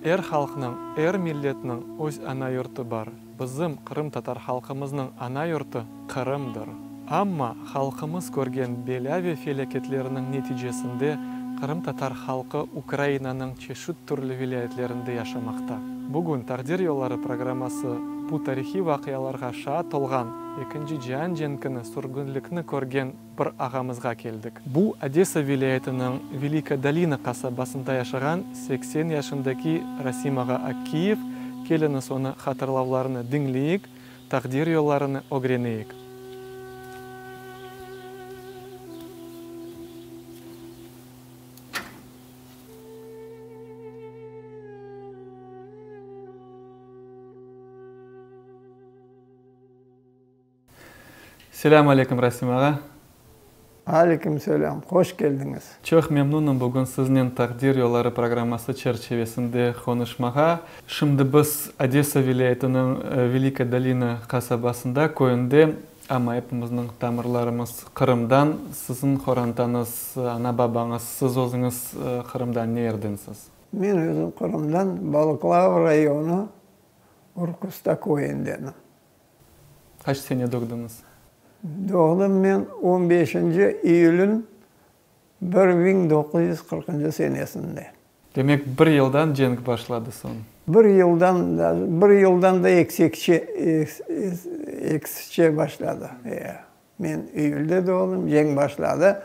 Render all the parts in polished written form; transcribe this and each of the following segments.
Er halqnıñ, er milletniñ öz ana yurtu bar. Bizim, qırımtatar halqımıznıñ ana yurtu, Qırımdır. Amma halqımız körgen belâ ve felâketleriniñ neticesinde qırımtatar halqı Ukrainanıñ çeşit türlü vilâyetlerinde yaşamaqta. Bugün Taqdir yolları programması bu tarihiy vaqialarğa şaat olğan, Ekinci cian cenkini, sürgünlikni körgen bir ağamızğa keldik. Bu, Odesa vilâyetiniñ Velika Dolina qasabasında yaşağan 80 yaşındaki Rasim ağa Akkiyev, keliñiz onı hatırlavlarını diñleyik, taqdir yollarını ögreneyik. Selâm aleyküm, Rasim ağa. Aleyküm selâm, hoş keldiñiz. Çoq memnunım bugün siznen Taqdir yolları programması çerçivesinde qonuşmağa. Şimdi biz Odesa vilâyetiniñ Velika Dolina qasabasında, köyünde, amma epimizniñ tamırlarımız Qırımdan. Siziñ qorantañız, ana-babañız, siz özüñiz Qırımdan ne yerdensiz? Men özüm Qırımdan, Balıqlava rayonı, Urkusta köyündenim. Qaç sene doğdıñız? Doğdım men on beşinci iyülün 1940-ncı senesinde. Demek, bir yıldan cenk başladı soñ? Bir yıldan, bir yıldan da eksikçe, eksiçe başladı. E, men iyülde doğdım, cenk başladı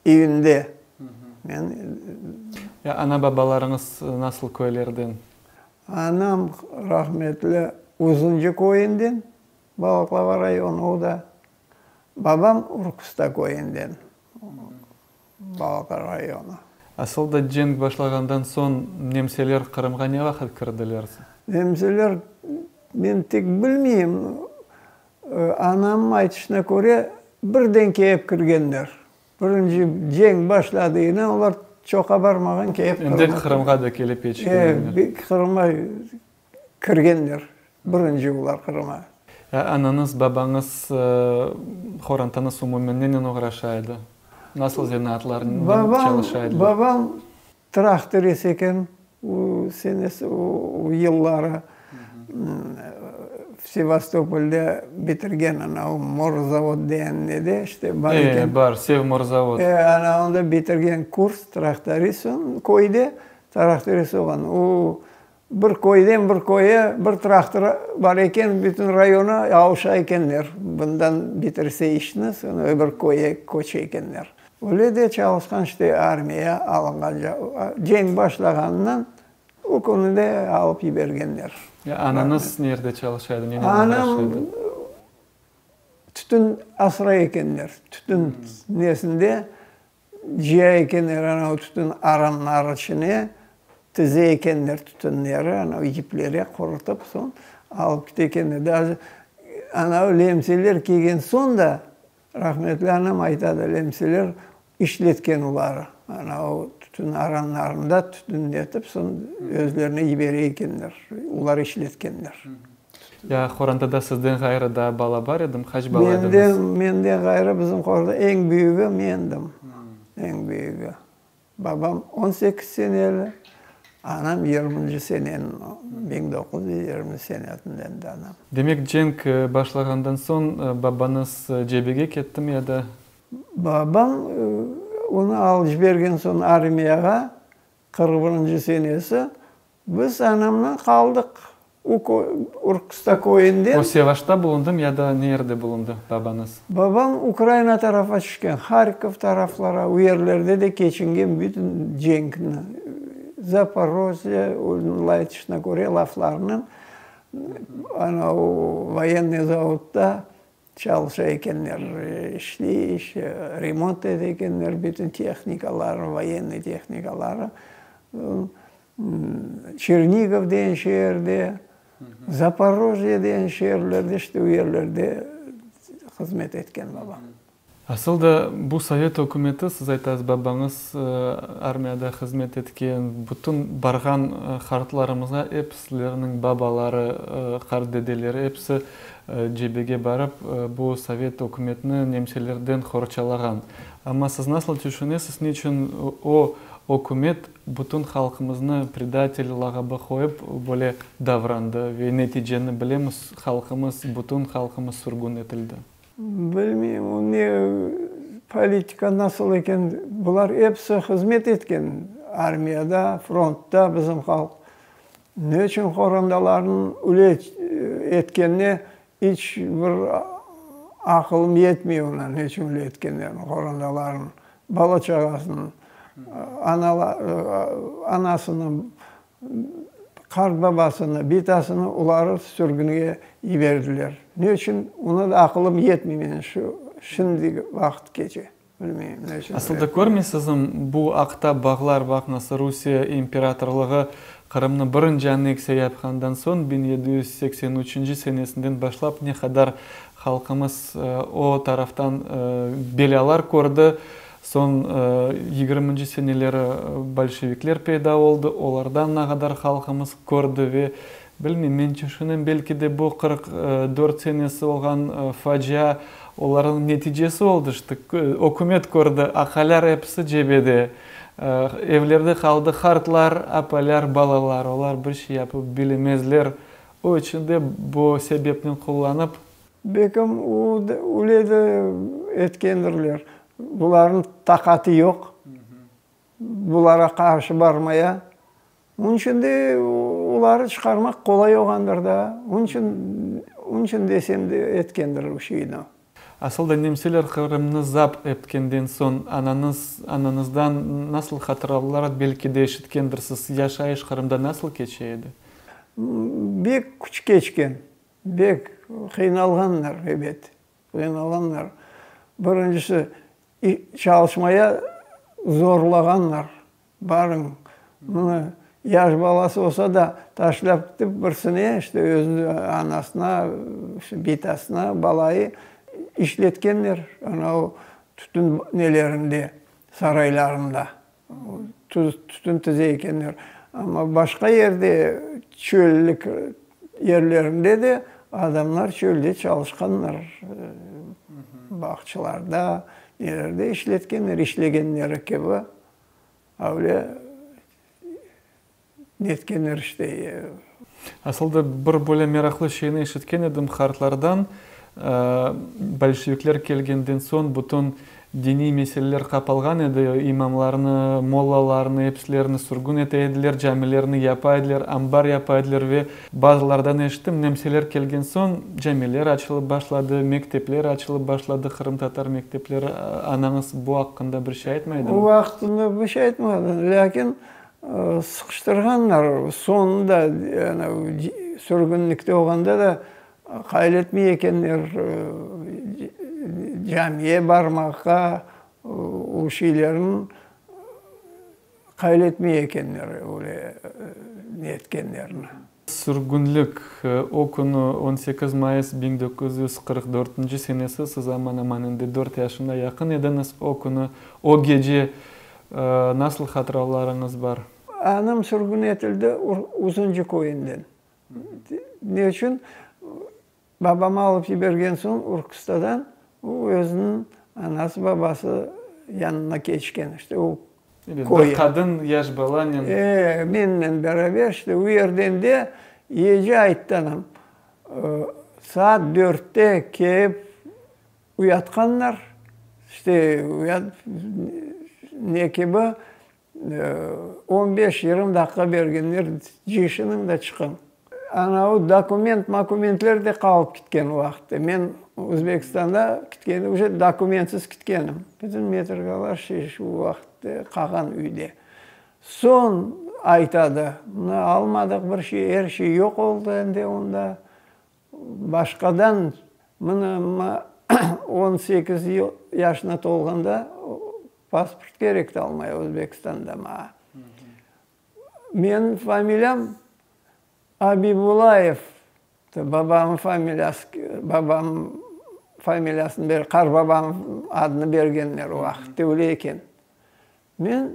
iyünde. Men. Ya ana-babalarıñız nasıl köylerden? Anam rahmetli Uzuncı köyünden, Balıqlava rayonı o da. Babam Urkusta köyünden, Balıqlava rayonı. Asıl da cenk başlağandan soñ nemseler Qırımğa ne vaqıt kirdiler? Nemseler, men tek bilmeyim, anamnıñ aytışına köre, birden kelip kirgenler. Birinci cenk başladığına olar çoqa barmağan kelip Qırımğa. Endi Qırımğa da kelip yetişkenler. E, Qırımğa kirgenler, birinci olar Qırımğa. Ya anañız, babañız, qorantañız umumen nenen oğraşa edi? Nasıl zenaatlarnen çalışa ediler? Babam Traktorist eken o senesi, o yılları Sevastopolde bitirgen ana o morzavod degen nede işte bar eken. E, bar, Sevmorzavod. E, ana onda bitirgen kurs traktorist, soñ köyde traktorist olğan. O bir köyden bir köye bir traktor bar eken, bütün rayona avuşa ekenler. Bundan bitirse işni, soñ öbür köye köçe ekenler. Öyle de çalışqan işte armiya alınğance, cenk başlağanından o künü de alıp yibergenler. Ya anañız nerde çalışa edi, nenen oğraşa edi? Anam tütün asray ekenler, tütün nesinde cıya ekenler ana o tütün aranları içine tize ekenler tütünleri, ana o yiplere qurutıp soñ alıp kete ekenler. Daje ana o lemseler kelgen soñ da Rahmetli anam aytadı, lemseler işletken oları, ana o tütün aranlarında tütünletip, soñ özlerine yibere ekenler, olar işletkenler. Ya qorantada sizden ğayrı daa bala bar edimi? Qaç bala ediñiz? Menden, menden ğayrı bizim qorada eñ büyügi mendim, eñ büyügi. Babam 18 seneli, anam yirminci seneniñ, 1920 senesinden de anam. Demek, cenk başlağandan soñ babañız cebege kettimi ya da? Babam onı alıp jibergen soñ armiyağa, 41-nci senesi, Biz anamnen qaldıq Urkusta köyünde. O Sevaşta bulundım ya da ne yerde bulundı babañız? Babam Ukraina tarafa tüşken, Harkov taraflara, o yerlerde de keçingen bütün cenkni. Zaporojye, onıñ aytışına köre laflarınıñ, ana o voyennıy zavodda Çalışa ekenler, işley, remont ete ekenler bütün tehnikaları, voyennıy tehnikaları. Çernigov degen şeerde, Zaporojye degen şeerlerde, işte o yerlerde hızmet etken babam. Asıl da bu sovet ükümeti, siz aytasız, babañız armiyada hızmet etken, bütün barğan qartlarımızğa episileriniñ babaları, qart dedeleri episi cebege barıp, bu sovet ükümetini nemselerden qorçalağan. Amma siz nasıl tüşünesiz, niçün o. Ükümet bütün halqımıznı predatel lağabı qoyıp böyle davrandı ve neticeni bilemiz, halqımız, bütün halqımız sürgün etildi. Bilmeyim, o ne politika nasıl eken, bular episi hızmet etken armiyada, frontta bizim halq. Ne içün qorantalarnıñ üle etkenine iç bir aqılım yetmey oña, ne içün üle etkenlerini, qorantalarnıñ, bala-çağasınıñ, anasını, qart babasını, bitasını oları sürgünge yiberdiler. Ne içün, oña da aqılım yetmey menim şu şimdiki vaqıtkeçe. Bilmeyim, ne içün. Asıl da körmeysizmi, bu aqta bağlar, baqıñız, Rusiye imperatorlığı Qırımnı birinci anneksiya yapqandan soñ, 1783 senesinden başlap ne qadar halqımız o taraftan belâlar kördi, soñ yigirminci seneleri bolşevikler peyda oldı, olardan ne qadar halqımız kördi ve, bilmeyim, men tüşünem, belki de bu 44 senesi olğan facia olarnıñ neticesi oldı, işte, ükümet kördi, aqaylar episi cebede, evlerde qaldı qartlar, apaylar, balalar, olar bir şey yapıp bilemezler, o içün de bu sebepni qullanıp. Belkim, öyle de etkendirler. Bularnıñ taqatı yoq, bulara qarşı barmaya. Onıñ içün de oları çıqarmaq qolay olğandır da. Onıñ içün, onıñ içün desem de etkendir bu şeyni. Asıl da nemseler Qırımnı zapt etkenden soñ anañız, anañızdan nasıl hatıralar belki de eşitkendirsiz, yaşayış Qırımda nasıl keçe edi? Bek küç keçken, bek qıynalğanlar, ebet, qıynalğanlar. Birincisi, çalışmaya zorlağanlar. Barıñ, mına, yaş balası olsa da, taşlap ketip birsine, işte, özüniñ anasına, işte, bitasına balayı işletkenler, ana o tütün nelerinde, saraylarında tütün tize ekenler. Amma başqa yerde, çöllük yerlerinde de adamlar çölde çalışqanlar, bağçalarda, nelerde işletkenler, işlegenleri kibi. Öyle netkenler işte. Asıl da bir böyle meraqlı şeyni eşitken edim qartlardan, bolşevikler kelgenden soñ bütün diniy meseleler qapalğan edi, imamlarnı, mollalarnı, episilerini sürgün ete ediler, camilerni yapa ediler, ambar yapa ediler ve bazılardan eşittim, nemseler kelgen soñ camiler açılıp başladı, mektepler açılıp başladı, qırımtatar mektepleri, anañız bu aqqında bir şey aytmaydımı? O vaqtında bir şey aytmadı, lâkin sıqıştırğanlar, soñunda, yani sürgünlikte olğanda da qail etmey ekenler camiye barmağa, o şeylerni qail etmey ekenler, öyle netkenlerni. Sürgünlik, o künü, 18 mayıs 1944 senesi, siz aman-aman endi dört yaşında yaqın ediñiz, o künü, o gece nasıl hatıralarıñız bar? Anam sürgün etildi Uzuncı köyünden. Ne içün? Babamı alıp yibergen soñ Urkustadan, o özüniñ anası-babası yanına keçken, işte o köye. Bir qadın yaş balanen. E, mennen beraber, işte o yerden de gece ayttı anam, saat dörtte kelip uyatqanlar, işte uyat, ne kibi, On beş, yigirmi daqqa bergenler, cıyışınıñ da çıqıñ. Anavı dokument, makumentler de qalıp kitken o vaqıtta. Men Özbekistanda kitkende uje dokumentsiz kitkenim. Bütün metrikalar şey şu vaqıtta qalğan üyde. Soñ aytadı, mına almadıq bir şey, er şey yoq oldı endi onda. Başqadan mına 18 yaşına tolğanda pasport kerekti almaya Özbekistanda maña. Menim familiyam Abibulayev, babamnıñ familiyası, babam familiyasını ber, qarbabamnıñ adını bergenler o vaqıtta öyle eken. Men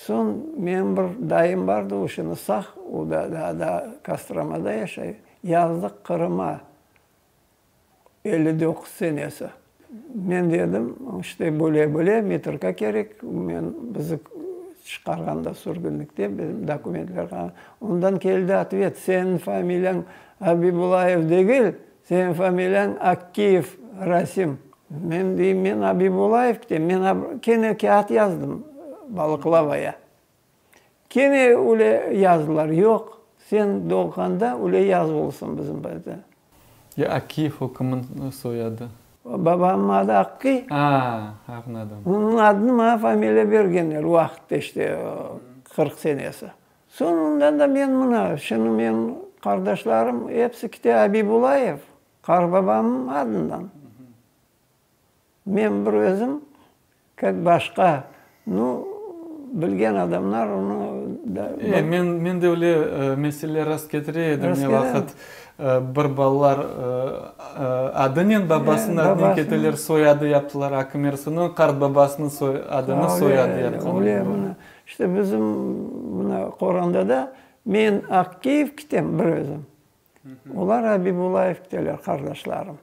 soñ menim bir dayım bardı, o şimdi sağ, o da daa da Kostromada yaşay, yazdıq Qırıma, 59 senesi. Men dedim, işte böyle-böyle, metrika kerek, men bizi. Çıqarğanda sürgünlikte bizim dokumentler qalğan. Ondan keldi otvet, seniñ familiyañ Abibullayev degil, seniñ familiyañ Akkiyev Rasim. Men deyim, men Abibullayev deyim, men kene kâğıt yazdım Balıqlavaya. Kene öyle yazdılar, yoq, sen doğğanda öyle yazılsın bizim bazda. Ya Akkiyev o kimniñ soyadı? Babamnıñ adı Akkiy. A, añladım. Onıñ adını maña familiya bergenler o vaqıtta işte, 40 senesi. Soñ ondan da men mına, şimdi menim qardaşlarım episi kite Abibullayev, qarbabamnıñ adından. Men bir özüm, kak başqa, nu, bilgen adamlar onı da. E, men, men de öyle mesele rast ketire edim ne vaqıt bir balalar adınen babasınıñ adınen keteler, soyadı yaptılar, akımersiniñ qart babasınıñ soy, adını soyadı yapqanlar. Öyle, mına, işte bizim mına qorandada men Akkiyev kitem bir özüm, olar Abibullayev kiteler, qardaşlarım.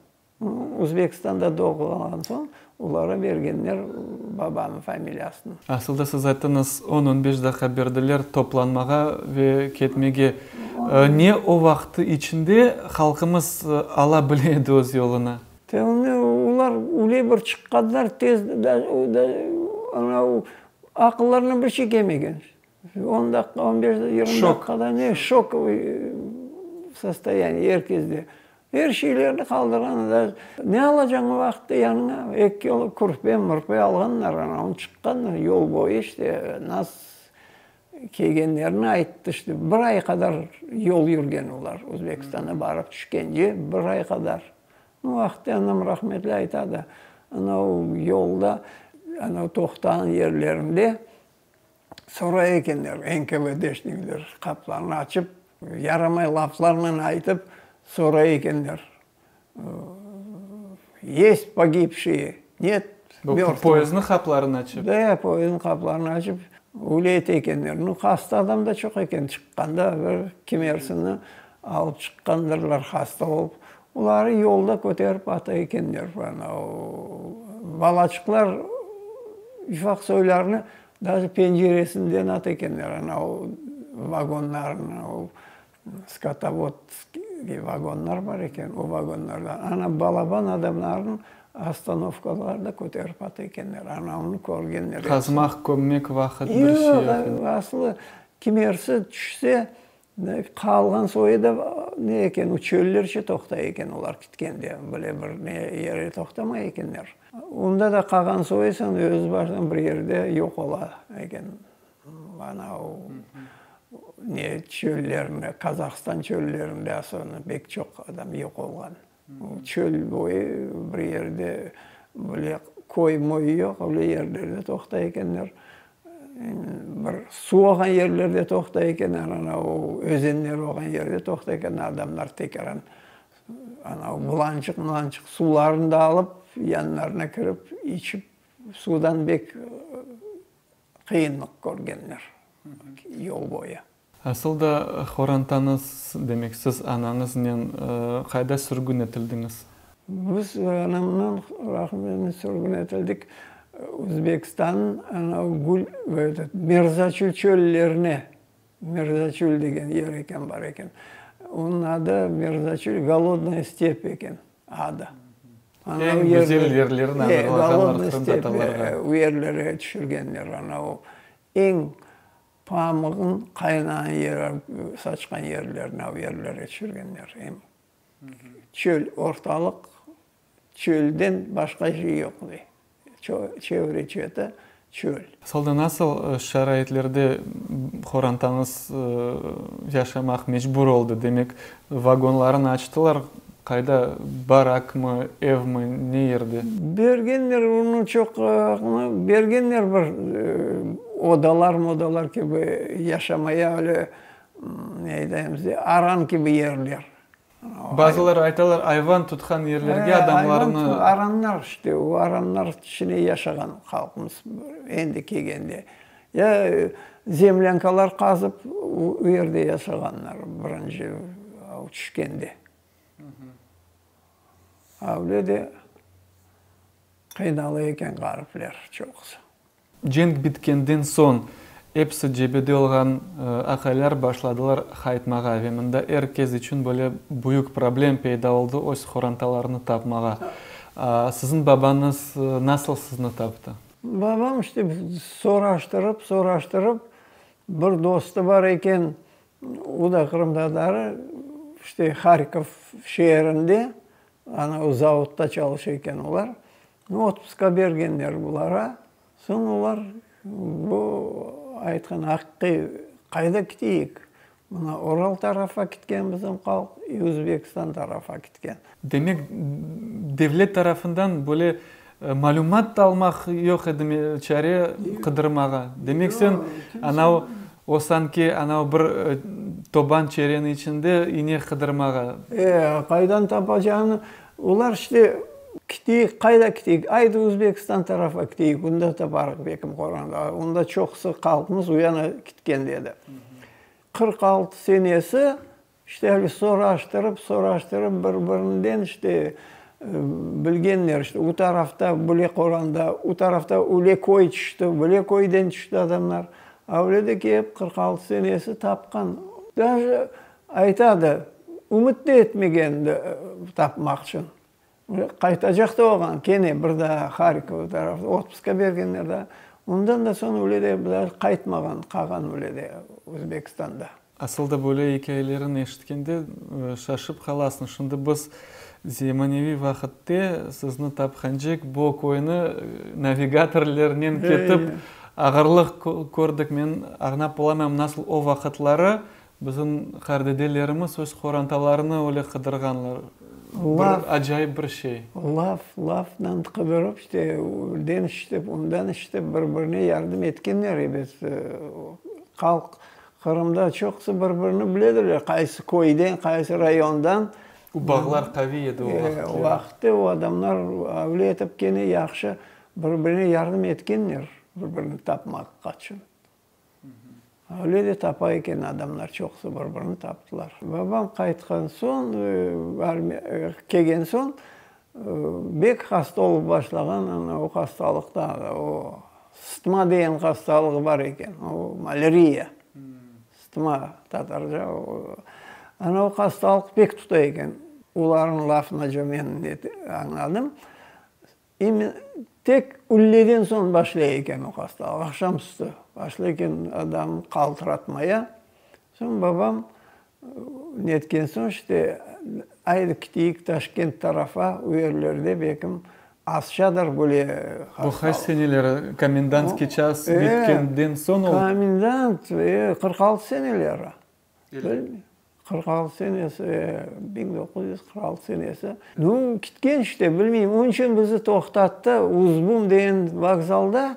Özbekistanda doğğan soñ olara bergenler babamnıñ familiyasını. Asılda siz ayttıñız, on-on beş daqqa berdiler toplanmağa ve ketmege. Ne o vaqtı içinde halqımız ala bile edi öz yoluna? Olar öyle bir çıqqanlar tez, aqıllarına bir şey kelmegen. On daqqa, on beş, yigirmi daqqada ne şokovıy sostoyaniye er kezde. Er şeylerini qaldırğan da, ne alacañ o vaqıtta yanıña? Eki kilo kürpe, mürpe alğanlar, ana, onı çıqqanlar yol boyu işte, nas kelgenlerini ayttı işte, bir ay qadar yol yürgen olar, Özbekistan'a barıp tüşkence bir ay qadar. O vaqıtta anam rahmetli ayta da, ana o yolda, ana o toqtağan yerlerinde Soray ekenler, NKVDşnikler qapılarnı açıp, yaramay laflarnen aytıp soray ekenler, Yest pogibşiye? Net mörtvıh? Poyezdniñ qapılarını açıp? Da, poyezdniñ qapılarını açıp, öyle ayta ekenler. Nu, hasta adam da çoq eken, çıqqanda bir kimersini alıp çıqqandırlar hasta olıp. Oları yolda köterip ata ekenler. Balaçıqlar ufaq soylarnı daje penceresinden ata ekenler, ana o vagonlarnı, o skotovodskiy vagonlar bar eken, o vagonlardan. Ana balaban adamlarnı ostanovkalarda köterip ata ekenler, ana onı körgenler. Qazmaq, kömmek vaqıt bir şey yoq edi. Yoq, aslı kimersi tüşse, Qalğan soyu da ne eken, o çöllerçe toqtay eken olar kitkende, böyle bir ne yere toqtamay ekenler. Onda da qalğan soyu soñ öz başına bir yerde yoq ola eken. Ana o ne çöllerinde, Qazahstan çöllerinde aslında pek çoq adam yoq olğan. Çöl boyu bir yerde böyle köy-möy yoq, öyle yerlerde toqtay ekenler. Bir suv olğan yerlerde toqtay ekenler, ana o özenler olğan yerde toqtay ekenler, adamlar tekaran ana o bulançıq-mulançıq suvlarını da alıp, yanlarına kirip, içip, suvdan bek qıyınlıq körgenler yol boyu. Asıl da qorantañız, demek siz anañıznen qayda sürgün etildiñiz? Biz anamnen rahmetli sürgün etildik Özbekistannıñ ana gül, etot, Mirzaçül çöllerine, Mirzaçül degen yer eken bar eken. Onıñ adı Mirzaçül, Golodnaya step eken adı. Eñ güzel yerlerni azırlağanlar qırımtatarlarğa. O yerlere tüşürgenler ana o eñ Pamığın qaynağan yeri, saçqan yerlerine, o yerlere tüşürgenler. Em çöl, ortalıq çölden başqa şey yoq, dey. Çevre-çeti çöl. Solda nasıl şaraitlerde qorantañız yaşamaq mecbur oldı? Demek, vagonlarını açtılar, qayda, barakmı, evmi, ne yerde? Bergenler, onıñ çoq bergenler bir odalar-modalar kibi yaşamaya öyle, ne aytayım size, aran kibi yerler. Bazıları aytalar, ayvan tutqan yerlerge adamlarnı. Aranlar işte, o aranlar içine yaşağan halqımız endi kelgende. Ya zemlânkalar qazıp, o yerde yaşağanlar birinci tüşkende. Öyle de qıynalı eken ğaripler çoqusı. Cenk bitkenden soñ. Episi cebede olğan aqaylar başladılar qaytmağa ve mında er kes içün böyle büyük problem peyda oldı öz qorantalarını tapmağa. Siziñ babañız nasıl sizni taptı? Babam işte soraştırıp, soraştırıp, bir dostu bar eken, o da qırımtatarı, işte Harkov şeerinde, ana o zavodda çalışa eken olar. Otpuska bergenler bulara. Soñ olar bu aytqan aqiqiy qayda kiteyik? Mına Oral tarafa kitken bizim halq i Özbekistan tarafa kitken. Demek, devlet tarafından böyle malümat da almaq yoq edi çare qıdırmağa. Demek, sen anav o sanki anav bir toban çereniñ içinde ine qıdırmağa. E, qaydan tapacağını olar işte Kiteyik, qayda kiteyik? Aydı Özbekistan tarafa kiteyik, onda taparıq bekim qoranda, onda çoqusı halqımız o yana kitken, dedi. 46 senesi işte öyle soraştırıp, soraştırıp bir-birinden işte bilgenler, işte o tarafta böyle qoranda, o tarafta öyle köy tüşti, böyle köyden tüşti adamlar. A öyle de kelip 46 senesi tapqan. Daje aytadı, ümüt de etmegen tapmaq içün. Qaytacaq da olğan, kene bir daa Harkov tarafta otpuska bergenler daa. Ondan da soñ öyle de bir daa qaytmağan, qalğan öyle de Özbekistanda. Asıl da böyle ikâyelerini eşitkende şaşıp qalasıñ. Şimdi biz zemaneviy vaqıtte sizni tapqancek bu köyni navigatorlernen ketip ağırlıq kördik. Men añlap olamayım, nasıl o vaqıtları Bizim qardedelerimiz öz qorantalarını öyle qıdırğanlar. Bir acayip bir şey. Laf, lafnen qıdırıp, işte, den işitip, ondan işitip, bir-birine yardım etkenler, ebet. Halq Qırımda çoqusı bir-birini biledirler, qaysı köyden, qaysı rayondan. O bağlar qaviy edi o vaqıtları. O vaqıtta o adamlar öyle etip kene yahşı bir-birine yardım etkenler, bir-birini tapmaqqa içün. Öyle de tapa eken adamlar, çoqusı bir-birini taptılar. Babam qaytqan soñ, kelgen soñ, bek hasta olıp başlağan, ana o hastalıqta, o sıtma degen hastalığı bar eken, o malâriya, sıtma tatarca, ana o hastalıq pek tuta eken. Olarnıñ lafınaca men añladım. Tek ülleden soñ başlay eken o hastalıq, aqşam üstü başlay eken adamnı qaltıratmaya. Soñ babam netken soñ işte, aydı kiteyik Taşkent tarafa, o yerlerde belkim azçadır böyle hastalıq. Bu qaç seneleri, komendantskiy ças bitkenden soñ oldı? Komendant, 46 seneleri. Bilmeyim. 46 senesi, 1946 senesi. Nu, kitken işte, bilmeyim. Onıñ içün bizi toqtattı Uzbun degen vokzalda,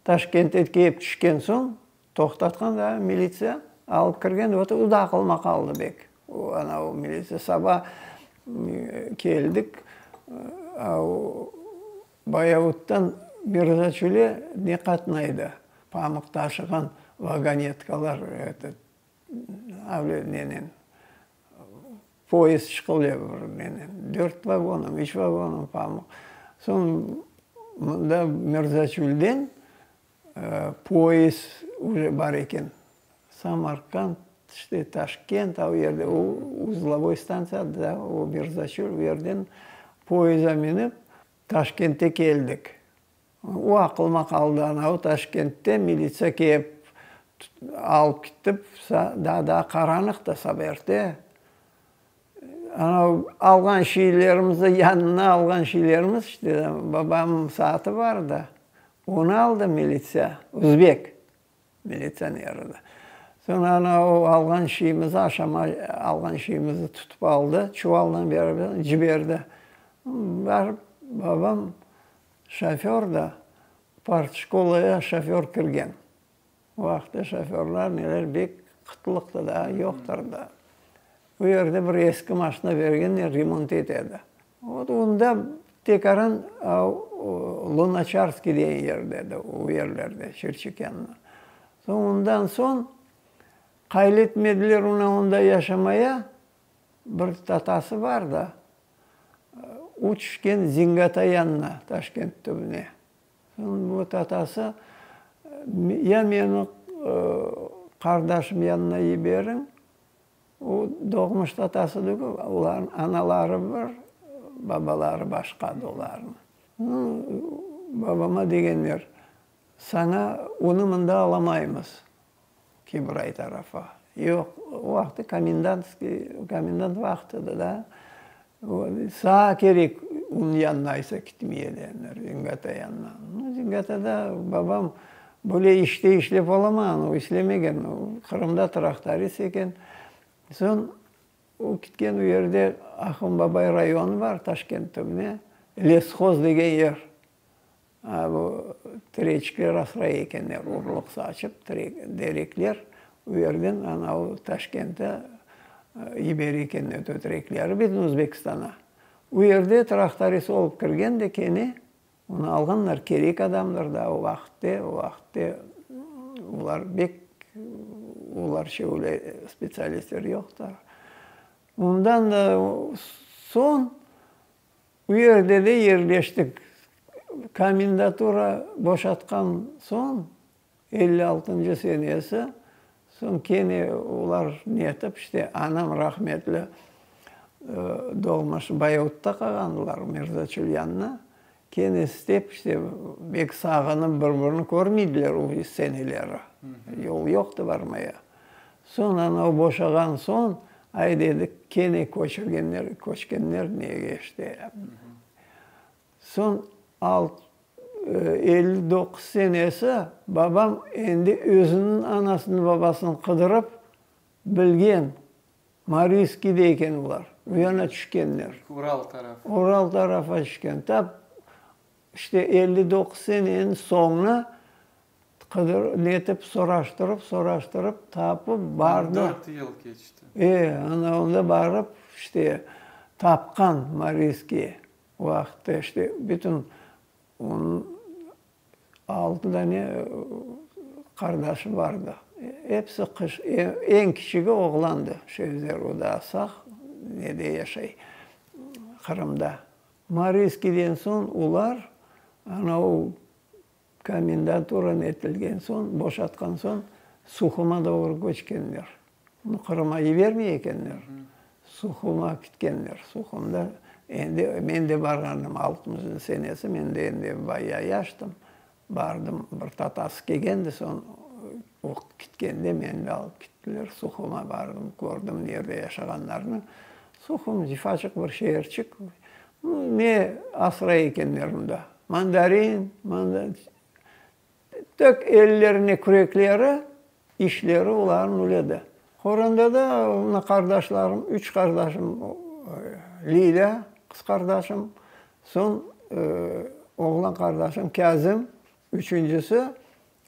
Taşkentte kelip tüşken soñ, toqtatqan da militsiya, alıp kirgen, vot, o da aqılıma qaldı bek. O, ana, o militsiya. Saba keldik, Bayavuttan Mirzaçöle ne qatnaydı, pamıq taşığan vagonetkalar, etot, avle nenen, poyezd şıqıle bir nenen, dört vagonım, üç vagonım pamıq. Soñ mında Mirzaçölden poyezd uje bar eken, Samarkand, işte Taşkent, a o yerde, o uzlovoy stantsiya da, o Mirzaçöl, o yerden poyezda minip Taşkent'e keldik. O aqılıma qaldı, ana o Taşkent'te militsiya kelip alıp kittip, daa daa qaranlıq da saba erte. Ana alğan şeylerimizni, yanına alğan şeylerimiz, işte babamnıñ saatı bar da, onı aldı militsiya, özbek. Militsioner edi. Soñ ana o alğan şeyimizi, aşama alğan şeyimizi tutıp aldı, çuvalnen beraber ciberdi. Barıp babam şoför da, partşkolaya şoför kirgen. O vaqıtta şoförlar neler bek qıtlıqtı da, yoqtır da. O yerde bir eski maşina bergenler, remont etedi. Vot onda tekaran Lunaçarskiy degen yerde edi, o yerlerde, Çirçik yanında. Soñ ondan soñ qayıl etmediler onı onda yaşamaya, bir tatası bar da, o tüşken Zingata yanına, Taşkent tübüne. Soñ bu tatası. Ya meni qardaşım yanına yiberiñ, o doğmuş tatası degil, olarnıñ anaları bir, babaları başqadı olarnıñ. Babama degenler, saña onı mında alamaymız, Kibray tarafa. Yoq, o vaqıt komendantskiy, komendant vaqtıdı da. Saa kerek onıñ yanına aysa kitmeye degenler, Zingata yanına. Zingatada babam böyle işte işlep olamağan, o işlemegen, o Qırımda traktorist eken. Soñ o kitken o yerde Ahun Babay rayonı bar Taşkent tübüne, Leshoz degen yer. Bu tireçikler asray ekenler, urluq saçıp, derekler, o yerden anavı Taşkente yibere ekenler tötrekleri, bütün Özbekistana. O yerde traktorist olıp kirgen de kene onı alğanlar, kerek adamdır da o vaqıtte, o vaqıtte olar bek, olarca öyle spetsialistler yoq da. Ondan da soñ Bu yerde de yerleştik. Komendatura boşatqan soñ, 56-ncı senesi, soñ kene olar netip, işte, anam rahmetli doğmuş Bayavutta qalğandılar, Mirzaçül yanına. Kene istep, işte, bek sağınıp bir-birini körmeydiler o seneleri. Yol yoqtı barmaya. Soñ ana boşağan soñ, ay dedik, kene köçürgenler, köçkenler nege işte. Soñ 59 senesi babam endi özüniñ anasını, babasını qıdırıp bilgen, Mariinskiyde eken olar, o yana tüşkenler. Ural tarafı. Ural tarafa tüşken. Tap işte 59 seneniñ soñuna Qıdır, netip, soraştırıp, soraştırıp, tapıp bardı. Dört yıl keçti. E, ana onda barıp, işte, tapqan Mariinskiy o vaqıtta, işte, bütün onıñ altı dane qardaşı bardı. Episi qış, eñ kiçigi oğlandı, Şevzer, o daa sağ, nede yaşay, Qırımda. Mariinskiyden soñ olar, ana o Komendatura netilgen soñ, boşatqan soñ, Suhuma doğru köçkenler. Bunı Qırıma yibermey ekenler. Suhuma kitkenler. Suhumda endi men de barğandım, altmışıncı senesi, men de endi bayağı yaştım. Bardım, bir tatası kelgendi, soñ o kitkende meni de alıp kittiler. Suhuma bardım, kördim nerde yaşağanlarını. Suhum zifaçıq bir şeerçik. Ne asray ekenler mında? Mandarin, tek ellerine kürekleri, işleri olarnıñ öyle de. Qoranda da mına qardaşlarım, üç qardaşım, Lilâ, qız qardaşım, soñ oğlan qardaşım Kâzim, üçüncisi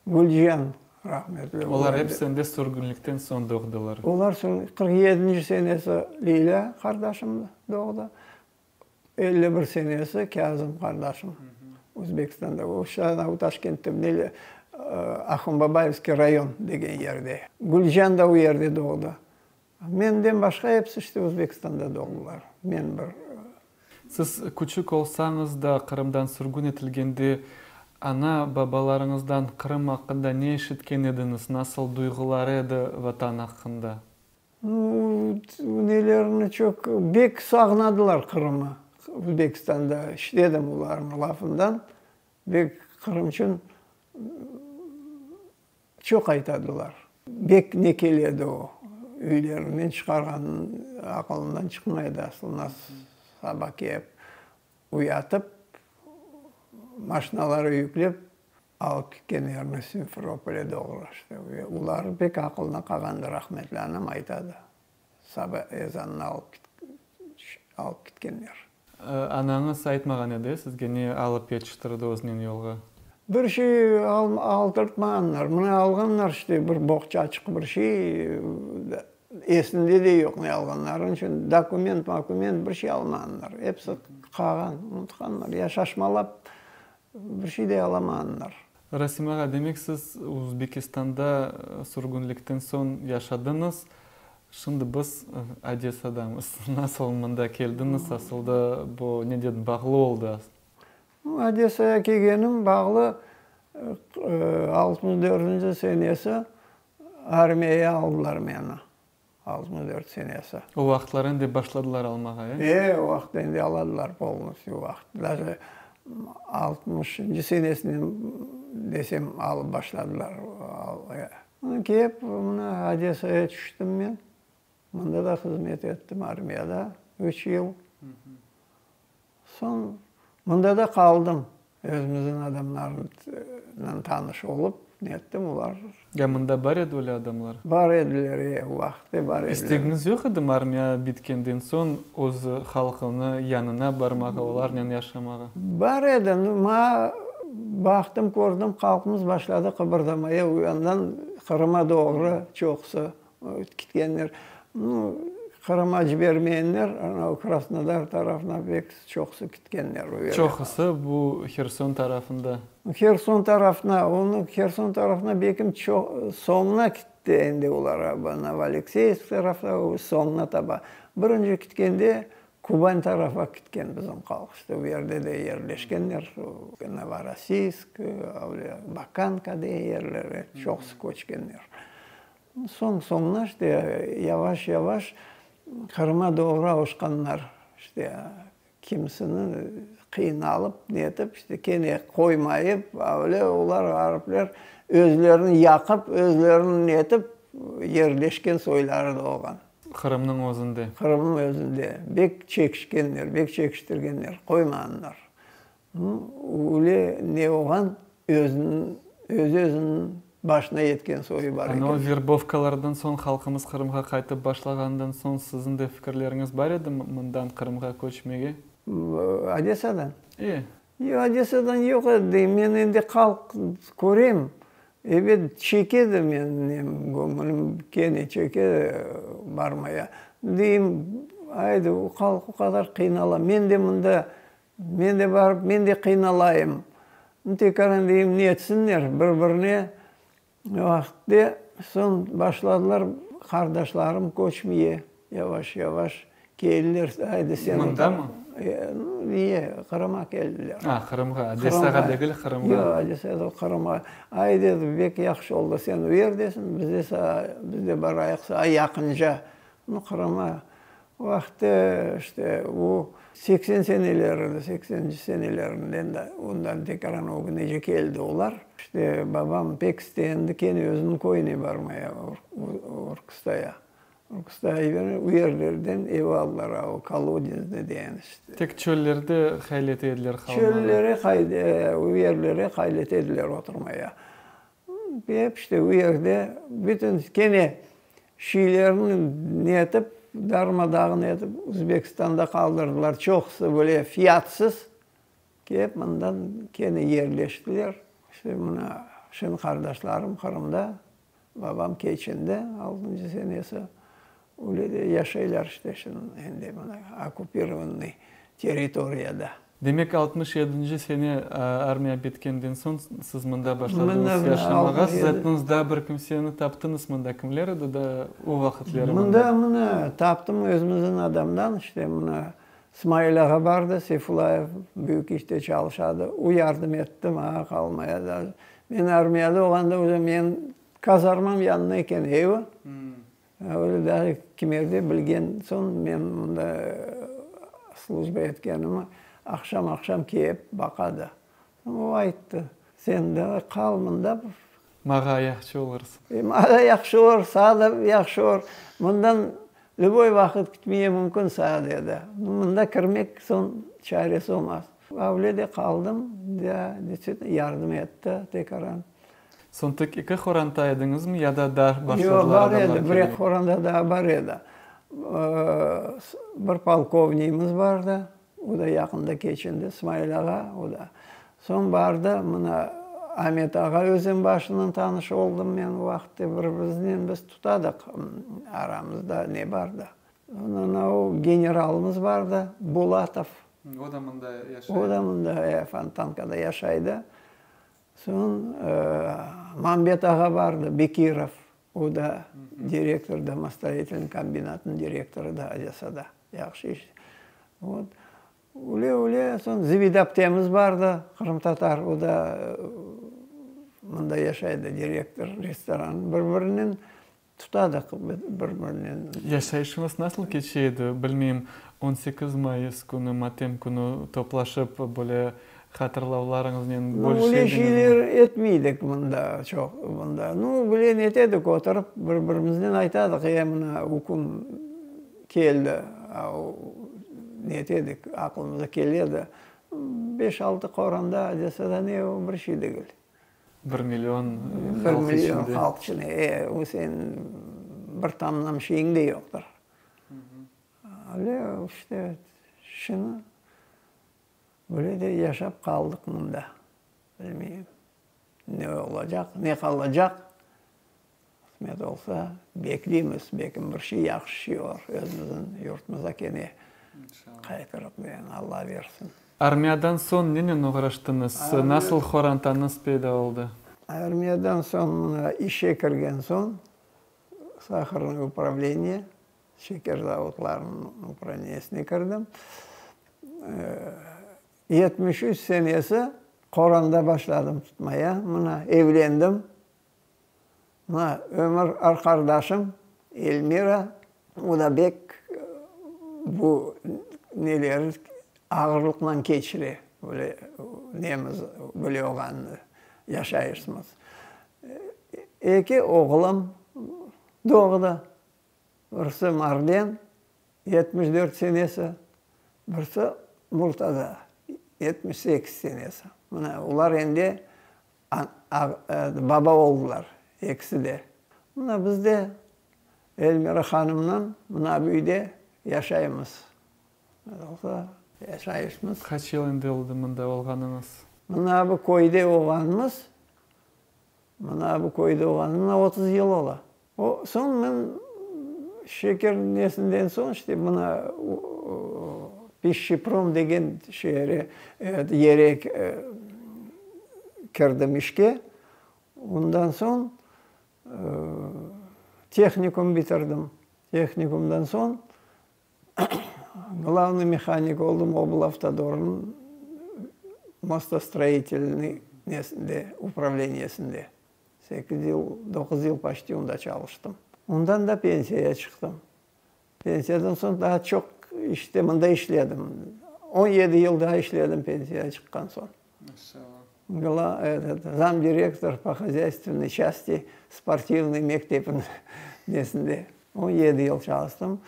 Gülcihan rahmetli oldı. Olar episi endi sürgünlikten soñ doğdılar. Olar 47-nci senesi Lilâ qardaşım doğdı. 51 senesi Kâzim qardaşım Özbekistanda, o şu Taşkentte, Ahunbabayevskiy rayon degen yerde. Gülcihan da o yerde doğdı. Menden başqa episi işte Özbekistanda doğdılar. Men bir. Siz küçük olsañız da, Qırımdan sürgün etilgende ana-babalarıñızdan Qırım aqqında ne eşitken ediñiz, nasıl duyğuları edi Vatan aqqında? Nelerini çoq, bek sağnadılar Qırımı. Özbekistanda işledim olarnıñ lafından, bek Qırım içün çoq aytadılar. Bek ne keledi o, üylerinden çıqarğan aqılından çıqmaydı aslında, saba kelip uyatıp, maşinalara yüklep alıp ketkenlerini Simferopolge doğru işte. Olar pek aqılına qalğandı, rahmetli anam aytadı, saba ezanına alıp alıp ketkenler. Anañız aytmağan edi, sizge ne alıp yetiştirdi özünen yolğa? Bir şey aldırtmağanlar. Mına alğanlar işte bir boğçaçıq bir şey, esinde de yoq ne alğanları. Onıñ içün dokument, makument bir şey almağanlar. Episi qalğan, unutqanlar. Ya şaşmalap bir şey de alamağanlar. Rasim ağa, demek siz Uzbekistanda sürgünlikten soñ yaşadıñız. Şimdi biz Odessadamız. Nasıl mında keldiñiz? Asılda bu neden bağlı oldı? Odessaya kelgenim bağlı. 64-nci senesi armiyaya aldılar meni. 64 senesi. O vaqıtlar endi başladılar almağa, e? E, o vaqıt endi aladılar polnostyu o vaqıt. Daje altmışıncı senesinen desem alıp başladılar. Kelip mına Odessaya tüştim men. Mında da hızmet ettim armiyada üç yıl. Soñ mında da qaldım. Özümizniñ adamlarnen tanış olıp, nettim, olar. Ya mında bar edi öyle adamlar? Bar ediler, e, o vaqıtte bar ediler. İstegiñiz yoq edimi armiya bitkenden soñ öz halqıñı yanına barmağa, olarnen yaşamağa? Bar edi. Maña baqtım, kördim, halqımız başladı qıbırdamaya, o yandan Qırıma doğru çoqusı Ketkenler, nu, Qırıma cibermeyenler, anavı Krasnodar tarafına pek çoqusı ketkenler o yerge. Çoqusı bu Herson tarafında. Herson tarafına, onı Herson tarafına belkim çoq soñuna kitti endi olar, Novoalekseyevsk tarafta, soñuna taba. Birinci ketkende Kuban tarafa ketken bizim halq, işte o yerde de yerleşkenler, Novorossiysk, öyle Bakanka degen yerlere çoqusı köçkenler. Soñ soñuna işte yavaş yavaş Qırıma doğru avuşqanlar, işte kimisini qıynalıp netip işte kene qoymayıp öyle olar ğaripler özlerini yaqıp özlerini netip yerleşken soyları da olğan. Qırımnıñ özünde. Qırımnıñ özünde. Bek çekişkenler, bek çekiştirgenler, qoymağanlar. Öyle ne olğan, özüniñ, öz-özüniñ başına yetken soyu bar eken. Ana o verbovkalardan soñ, halqımız Qırımğa qaytıp başlağandan soñ siziñ de fikirleriñiz bar edimi mından Qırımğa köçmege? Odessadan? E. Yoq, Odessadan yoq edi. Men endi halq körem, ebet, çeke de menim nem, göñülim kene çeke barmaya. Deyim, aydı, o halq o qadar qıynala, men de mında Men de barıp, men de qıynalayım. Tekaran deyim, ne etsinler bir-birine vaqıtte soñ başladılar qardaşlarım köçmeye, yavaş-yavaş keldiler, aydı sen. Mındamı? Niye, Qırıma keldiler. A, Qırımğa, Odessağa degil, Qırımğa. Yoq, Odessağa degil, Qırımğa. Ay, dedi, bek yahşı oldı, sen o yerdesiñ, biz de sağa, biz de barayıq sağa yaqınca, Qırıma. O vaqıtta işte o 80 seneleri, sekseninci senelerinden de ondan tekaran ögünece keldi olar. İşte babam pek istendi kene özüniñ köyüne barmaya, Orkustaya. Orkustaya o yerlerden ev aldılar, a o Kolodezde degen işte. Tek çöllerde qaylete ediler qalmağa. Çöllere, o yerlere qaylete ediler oturmaya. Hep işte o yerde bütün kene şiylerni netip, darma-dağın etip Özbekistanda qaldırdılar. Çoqusı böyle fiyatsız kelip mından kene yerleştiler. İşte mına şimdi qardaşlarım Qırımda, babam keçindi altıncı senesi. Öyle de yaşaylar işte şimdi endi mına okkupirovannıy territoriyada. Demek, 67-nci sene armiya bitkenden soñ siz mında başladıñız yaşamağa. Siz ayttıñız, daa bir kimseni taptıñız mında. Kimler edi daa o vaqıtleri mında? Mında, mına, taptım özümizniñ adamdan, işte, mına, Smail ağa bardı, Seyfulayev, büyük işte çalışadı. O yardım etti maña qalmaya da. Men armiyada olğanda özü menim kazarmam yanında eken evi. Öyle daa kimerde bilgen soñ, men mında slujba etkenimi, aqşam-aqşam kelip baqadı. O ayttı, Sen daa qal mında. Mağa yahşı olursıñ. Mağa da yahşı olur, sağa da yahşı olur. Mından lüboy vaqıt kitmeye mümkün sağa, dedi. Mında kirmek soñ çaresi olmaz. Öyle de qaldım, daa deystvitelno yardım etti tekaran. Soñ tek eki horanta ediñizmi ya da daa başladılar Yoq, bar adamlar edi, bir eki horanta daa bar edi. Bir polkovniyimiz bardı, o da yaqında keçindi, Smail ağa, o da. Soñ bardı, mına Amet ağa Özenbaşınen tanış oldım men o vaqıtte, bir-birimiznen biz tutadıq, aramızda ne bardı. Ondan o generalımız bardı, Bulatov. O da mında yaşaydı. O da mında, Fontankada yaşaydı. Soñ Mambet ağa bardı, Bekirov, o da direktor domostroitelnıy kombinatnıñ direktorı da Odessada, yahşı iş. Vot, öyle-öyle, soñ Zibide aptemiz bardı, qırımtatar, o da. mında yaşaydı, direktor restoran, bir-birinen tutadıq, bir-birinen. Yaşayışıñız nasıl keçe edi? Bilmeyim, 18 mayıs künü, matem künü toplaşıp, böyle hatırlavlarıñıznen bölüşe ediñizmi? Öyle şeyler etmeydik mında çoq, mında. Nu, böyle netedik, oturıp bir-birimiznen aytadıq, e, mına üküm keldi, netedik, aqlımıza keledi. Beş-altı qoranda Odessada ne o, bir şey degil. Bir million halq içinde. Bir million halq içinde, e, o seniñ bir tamlam şeyiñ de yoqtır. Öyle işte, şimdi böyle de yaşap qaldıq mında. Bilmeyim, ne olacaq, ne qalacaq. Qısmet olsa, bekleymiz, belkim bir şey yahşı şey olur, özümizniñ yurtumıza kene qaytırıq, yani Alla bersin. Armiyadan soñ nenen oğraştıñız? Nasıl qorantañız peyda oldı? Armiyadan soñ mına işe kirgen soñ, saharnıy upravleniye, şeker zavodlarınıñ upravleniyesine kirdim. 73 senesi qoranda başladım tutmaya, mına evlendim. Mına, ömür arqardaşım Elmira, o da bek bu neleri ağırlıqla keçire, böyle nemiz, böyle olğanını, yaşayışımız. Eki oğlum doğdı. Birisi Marlen, 74 senesi, birisi Murtaza, 78 senesi. Mına, olar endi Baba oldılar ekisi de. Mına biz de Elmira hanımnen mına bu üyde yaşaymız. Olsa yaşayışmız. Qaç yıl endi oldı mında olğanıñız? Mına bu köyde olğanımız, mına bu köyde olğanımız mına 30 yıl ola. O, soñ men şeker nesinden soñ, işte, mına Pişçiprom degen şeere, yere kirdim işke. Ondan soñ tehnikum bitirdim. Tehnikumdan soñ glavnıy mehanik oldım oblavtodornıñ mostostroitelnıy nesinde, upravleniyesinde. Sekiz yıl, doquz yıl poçti onda çalıştım. Ondan da pensiyaya çıqtım. Pensiyadan soñ daa çoq işte mında işledim. 17 yıl daa işledim pensiyaya çıqqan soñ. Maşallah. Этот, zamdirektor po hozyaystvennoy çasti sportivnıy mektepiniñ nesinde 17 yıl çalıştım.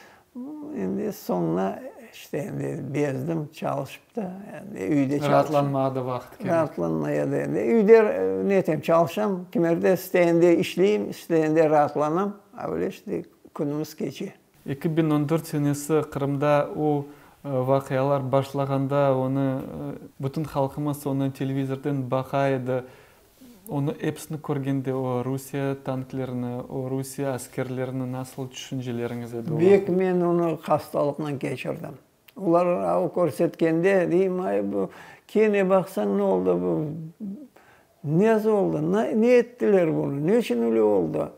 Endi soñuna işte endi bezdim çalışıp da, endi üyde çalışam. Raatlanmağa da vaqıt kerek. Raatlanmaya da endi. Üyde ne etem, çalışam, kimerde isteyende işleyim, isteyende raatlanam, a öyle işte künümiz keçe. 2014 senesi Qırımda o vaqialar başlağanda onı bütün halqımız onı televizordan baqa edi. Onı episini körgende o Rusiye tanklerini, o Rusiye askerlerini nasıl tüşünceleriñiz edi o vaqıt? Bek men onı hastalıqnen keçirdim. Olar av körsetkende, deyim, ay bu kene baqsañ ne oldı bu, nez oldı, ne ettiler bunı, neçün öyle oldı?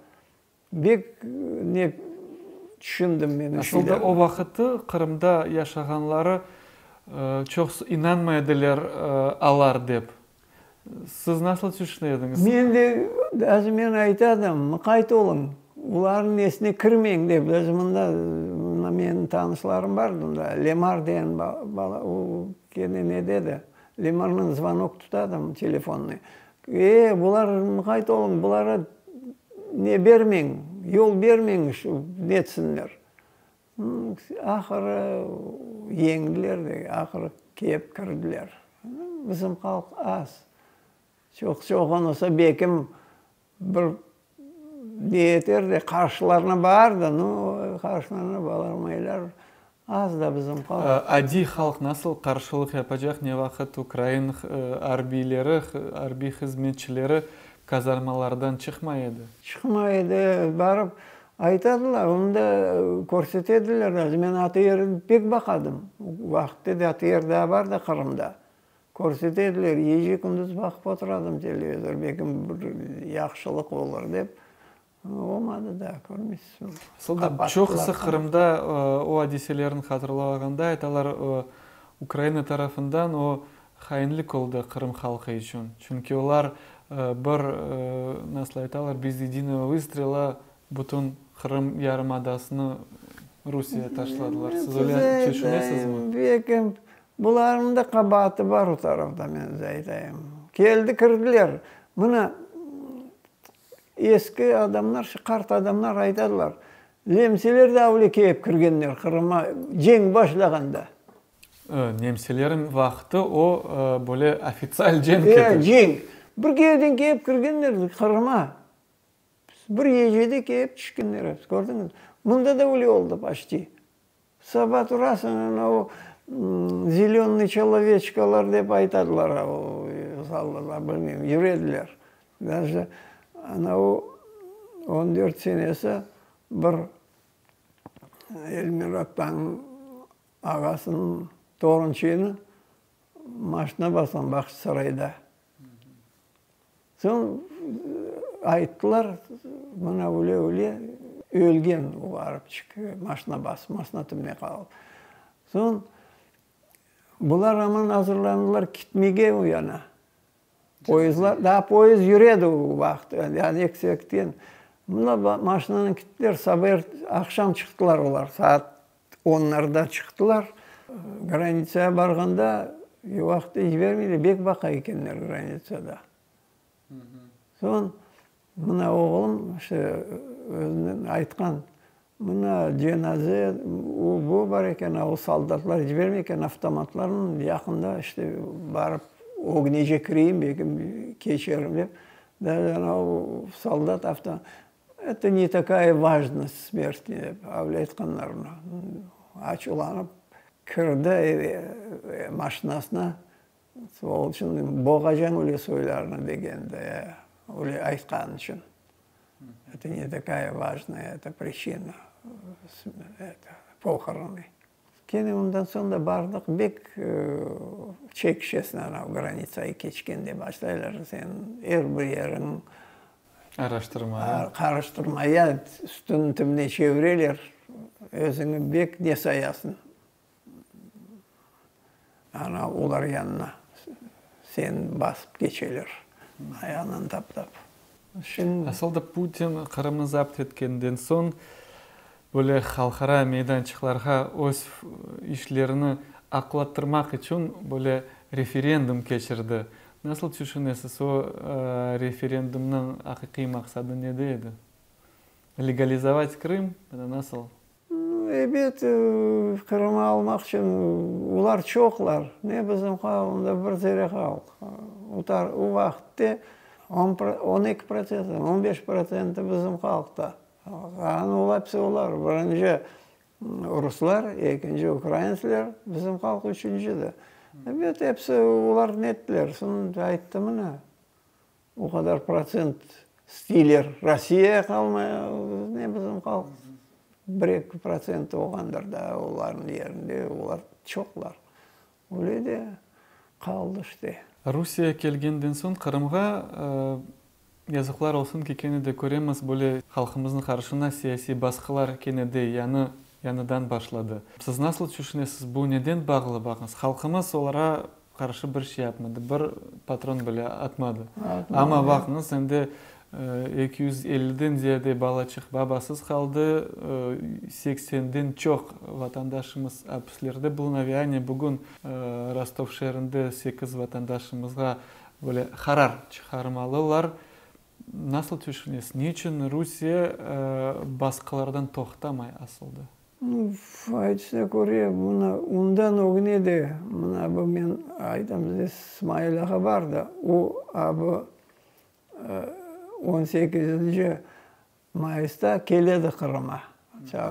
Bek ne tüşündim men o şeylerni. Asılda o vaqıtı Qırımda yaşağanları çoqsu inanmay ediler alar dep. Siz nasıl tüşüne ediñiz? Men de, daje men aytadım, mıqayt oluñ, olarnıñ nesine kirmeñ dep, daje mında, mına menim tanışlarım bar mında, Lemar degen bala, o kene ne dedi, Lemarnıñ zvonok tutadım telefonnıy, e, bular mıqayt oluñ, bulara ne bermeñ, yol bermeñ şu netsinler. Ahırı yeñdiler de, ahırı kelip kirdiler. Bizim halq az. Çoq-çoğun olsa, belkim bir ne eter de, qarşılarına bar da, no, qarşılarına barmaylar. Az da bizim halq. Adiy halq nasıl qarşılıq yapacaq, ne vaqıt ukrain arbiyleri, arbiy hızmetçileri kazarmalardan çıqmay edi? Çıqmay edi, barıp aytadılar, onı da körsetediler. Men ATR pek baqadım, o vaqıtte de ATR daa bar da Qırımda. Körsetediler, gece-kündüz baqıp oturadım televizor, belki bir yahşılıq olur dep. Olmadı da, körmeysizmi. Asıl da çoqusı Qırımda o adiselerni hatırlağanda aytalar, Ukraina tarafından o hainlik oldı Qırım halqı içün. Çünki olar. Bir, nasıl aytalar, bez yedinogo vıstrela bütün Qırım yarımadasını Rusiye taşladılar. Siz öyle tüşünesizmi? Belki, bularnıñ da qabaatı bar o tarafta, men size aytayım. Keldi, kirdiler. Mına, eski adamlar, qart adamlar aytadılar, Nemseler de avle kelip kirgenler Qırıma cenk başlağanda. Nemselerin vaqtı o, böyle ofitsial cenk edi. Cenk. Bir kereden kelip kirgenler Qırıma. Bir gecede kelip tüşkenler episi, kördiñizmi? Mında da öyle oldı poçti. Saba turasıñ, ana o zelönıy çeloveçkalar dep aytadılar, o soldatlar, bilmeyim, yürediler. Daje ana o on dört senesi bir Elmira aptanıñ ağasınıñ torunçığını maşina basqan Bağçasarayda. Soñ ayttılar, mına öyle, öyle ölgen o arapçik, maşina basıp, maşina tübüne qalıp. Soñ bular aman azırlandılar kitmege o yana. Poyezdlar, daa poyezd yüredi o vaqıt, yani eksekten. Mına maşinanen kittiler, saba aqşam çıqtılar olar, saat Onlarda çıqtılar. Granitsağa barğanda o vaqıtta yibermeyler, bek baqa ekenler granitsada. Soñ mına oğlum işte özünden aytqan, mına cenaze, o bu bar eken, a o soldatlar yibermey eken avtomatlarnen, yaqında işte barıp ögnece kireyim, belki keçerim dep. Даже ana o soldat avto Eto ne takaya vajnost smert dep avle aytqanlar ona. Açuvlanıp kirdi eve, maşinasına, sol içün boğacañ öyle soylarnı degen de, öyle aytqanı içün. Eto ne takaya vajnaya eto priçina, eto, pohorony. Kene ondan soñ da bardıq, bek çekişesiñ anav granitsayı keçkende başlaylar seniñ er bir yeriñ Araştırmaya. Qarıştırmaya, üstüni tübüne çevireler, özüñi bek ne sayasıñ ana olar yanına seni basıp keçeler ayağınan taptap. Şimdi. Asıl da Putin Qırımnı zapt etkenden soñ, böyle halqara meydançıqlarğa öz işlerini aqlattırmaq içün böyle referendum keçirdi. Nasıl tüşünesiz, o referendumnıñ aqiqiy maqsadı nede edi? Legalizovat Krım ya da nasıl? Ebet, Qırımı almaq içün olar çoqlar. Ne bizim halq, onda bir zere halq. O vaqıtte on eki protsent, on beş protsenti bizim halqta. Qalğanı olar episi olar. Birinci ruslar, ekinci ukraintsler, bizim halq üçüncidi. Ebet, episi olar nettiler. Soñ ayttı mına. O qadar protsent isteyler Rossiyaya qalmaya, ne bizim halq bir-eki protsent olğandır da olarnıñ yerinde, olar çoqlar. Öyle de qaldı işte. Rusiye kelgenden soñ Qırımğa, yazıqlar olsun ki, kene de köremiz, böyle halqımıznıñ qarşına siyasiy basqılar kene de yañı, yañıdan başladı. Siz nasıl tüşünesiz, bu neden bağlı, baqıñız, halqımız olara Qarşı bir şey yapmadı, bir patron bile atmadı. Amma baqıñız, endi 250-den ziyade balaçıq babasız qaldı, seksenden çoq vatandaşımız apislerde buluna ve aynı bugün Rostov şeerinde sekiz vatandaşımızğa böyle qarar çıqarmalılar. Nasıl tüşünesiz, ne içün Rusiye basqılardan toqtamay asılda? Aytışına köre, mına ondan ögüne de, mına bu men aytam size, Smail ağa bar da, o a bu on sekizinci mayısta keledi Qırıma.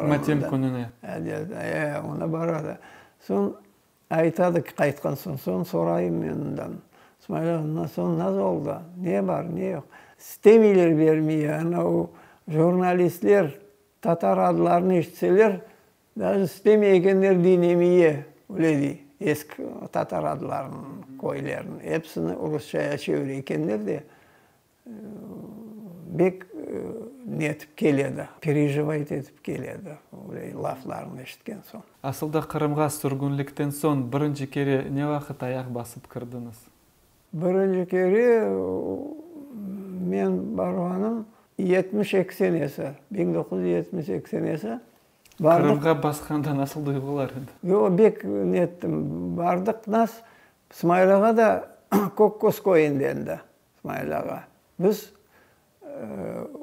Matem kününe. E, onda baradı. Soñ aytadı ki, qaytqan soñ, soñ sorayım men ondan, Smail ağa, ondan soñ nasıl oldı, ne bar, ne yoq? İstemeyler bermeye, ana o jurnalistler Tatar adlarını eşitseler, daje istemey ekenler diñlemeye, öyle dey, eski tatar adlarını, köylerini, episini rusçaya çevire ekenler de, bek netip keledi, perejivayt etip keledi, öyle laflarını eşitken soñ. Asıl da Qırımğa sürgünlikten soñ birinci kere ne vaqıt ayaq basıp kirdiñiz? Birinci kere. Men barğanım 72 senesi, 1972 senesi bardıq. Qırımğa basqanda nasıl duyğular edi? Yo, bek nettim. Bardıq nas, Smail ağa da Kökköz köyündendi, Smail ağa. Biz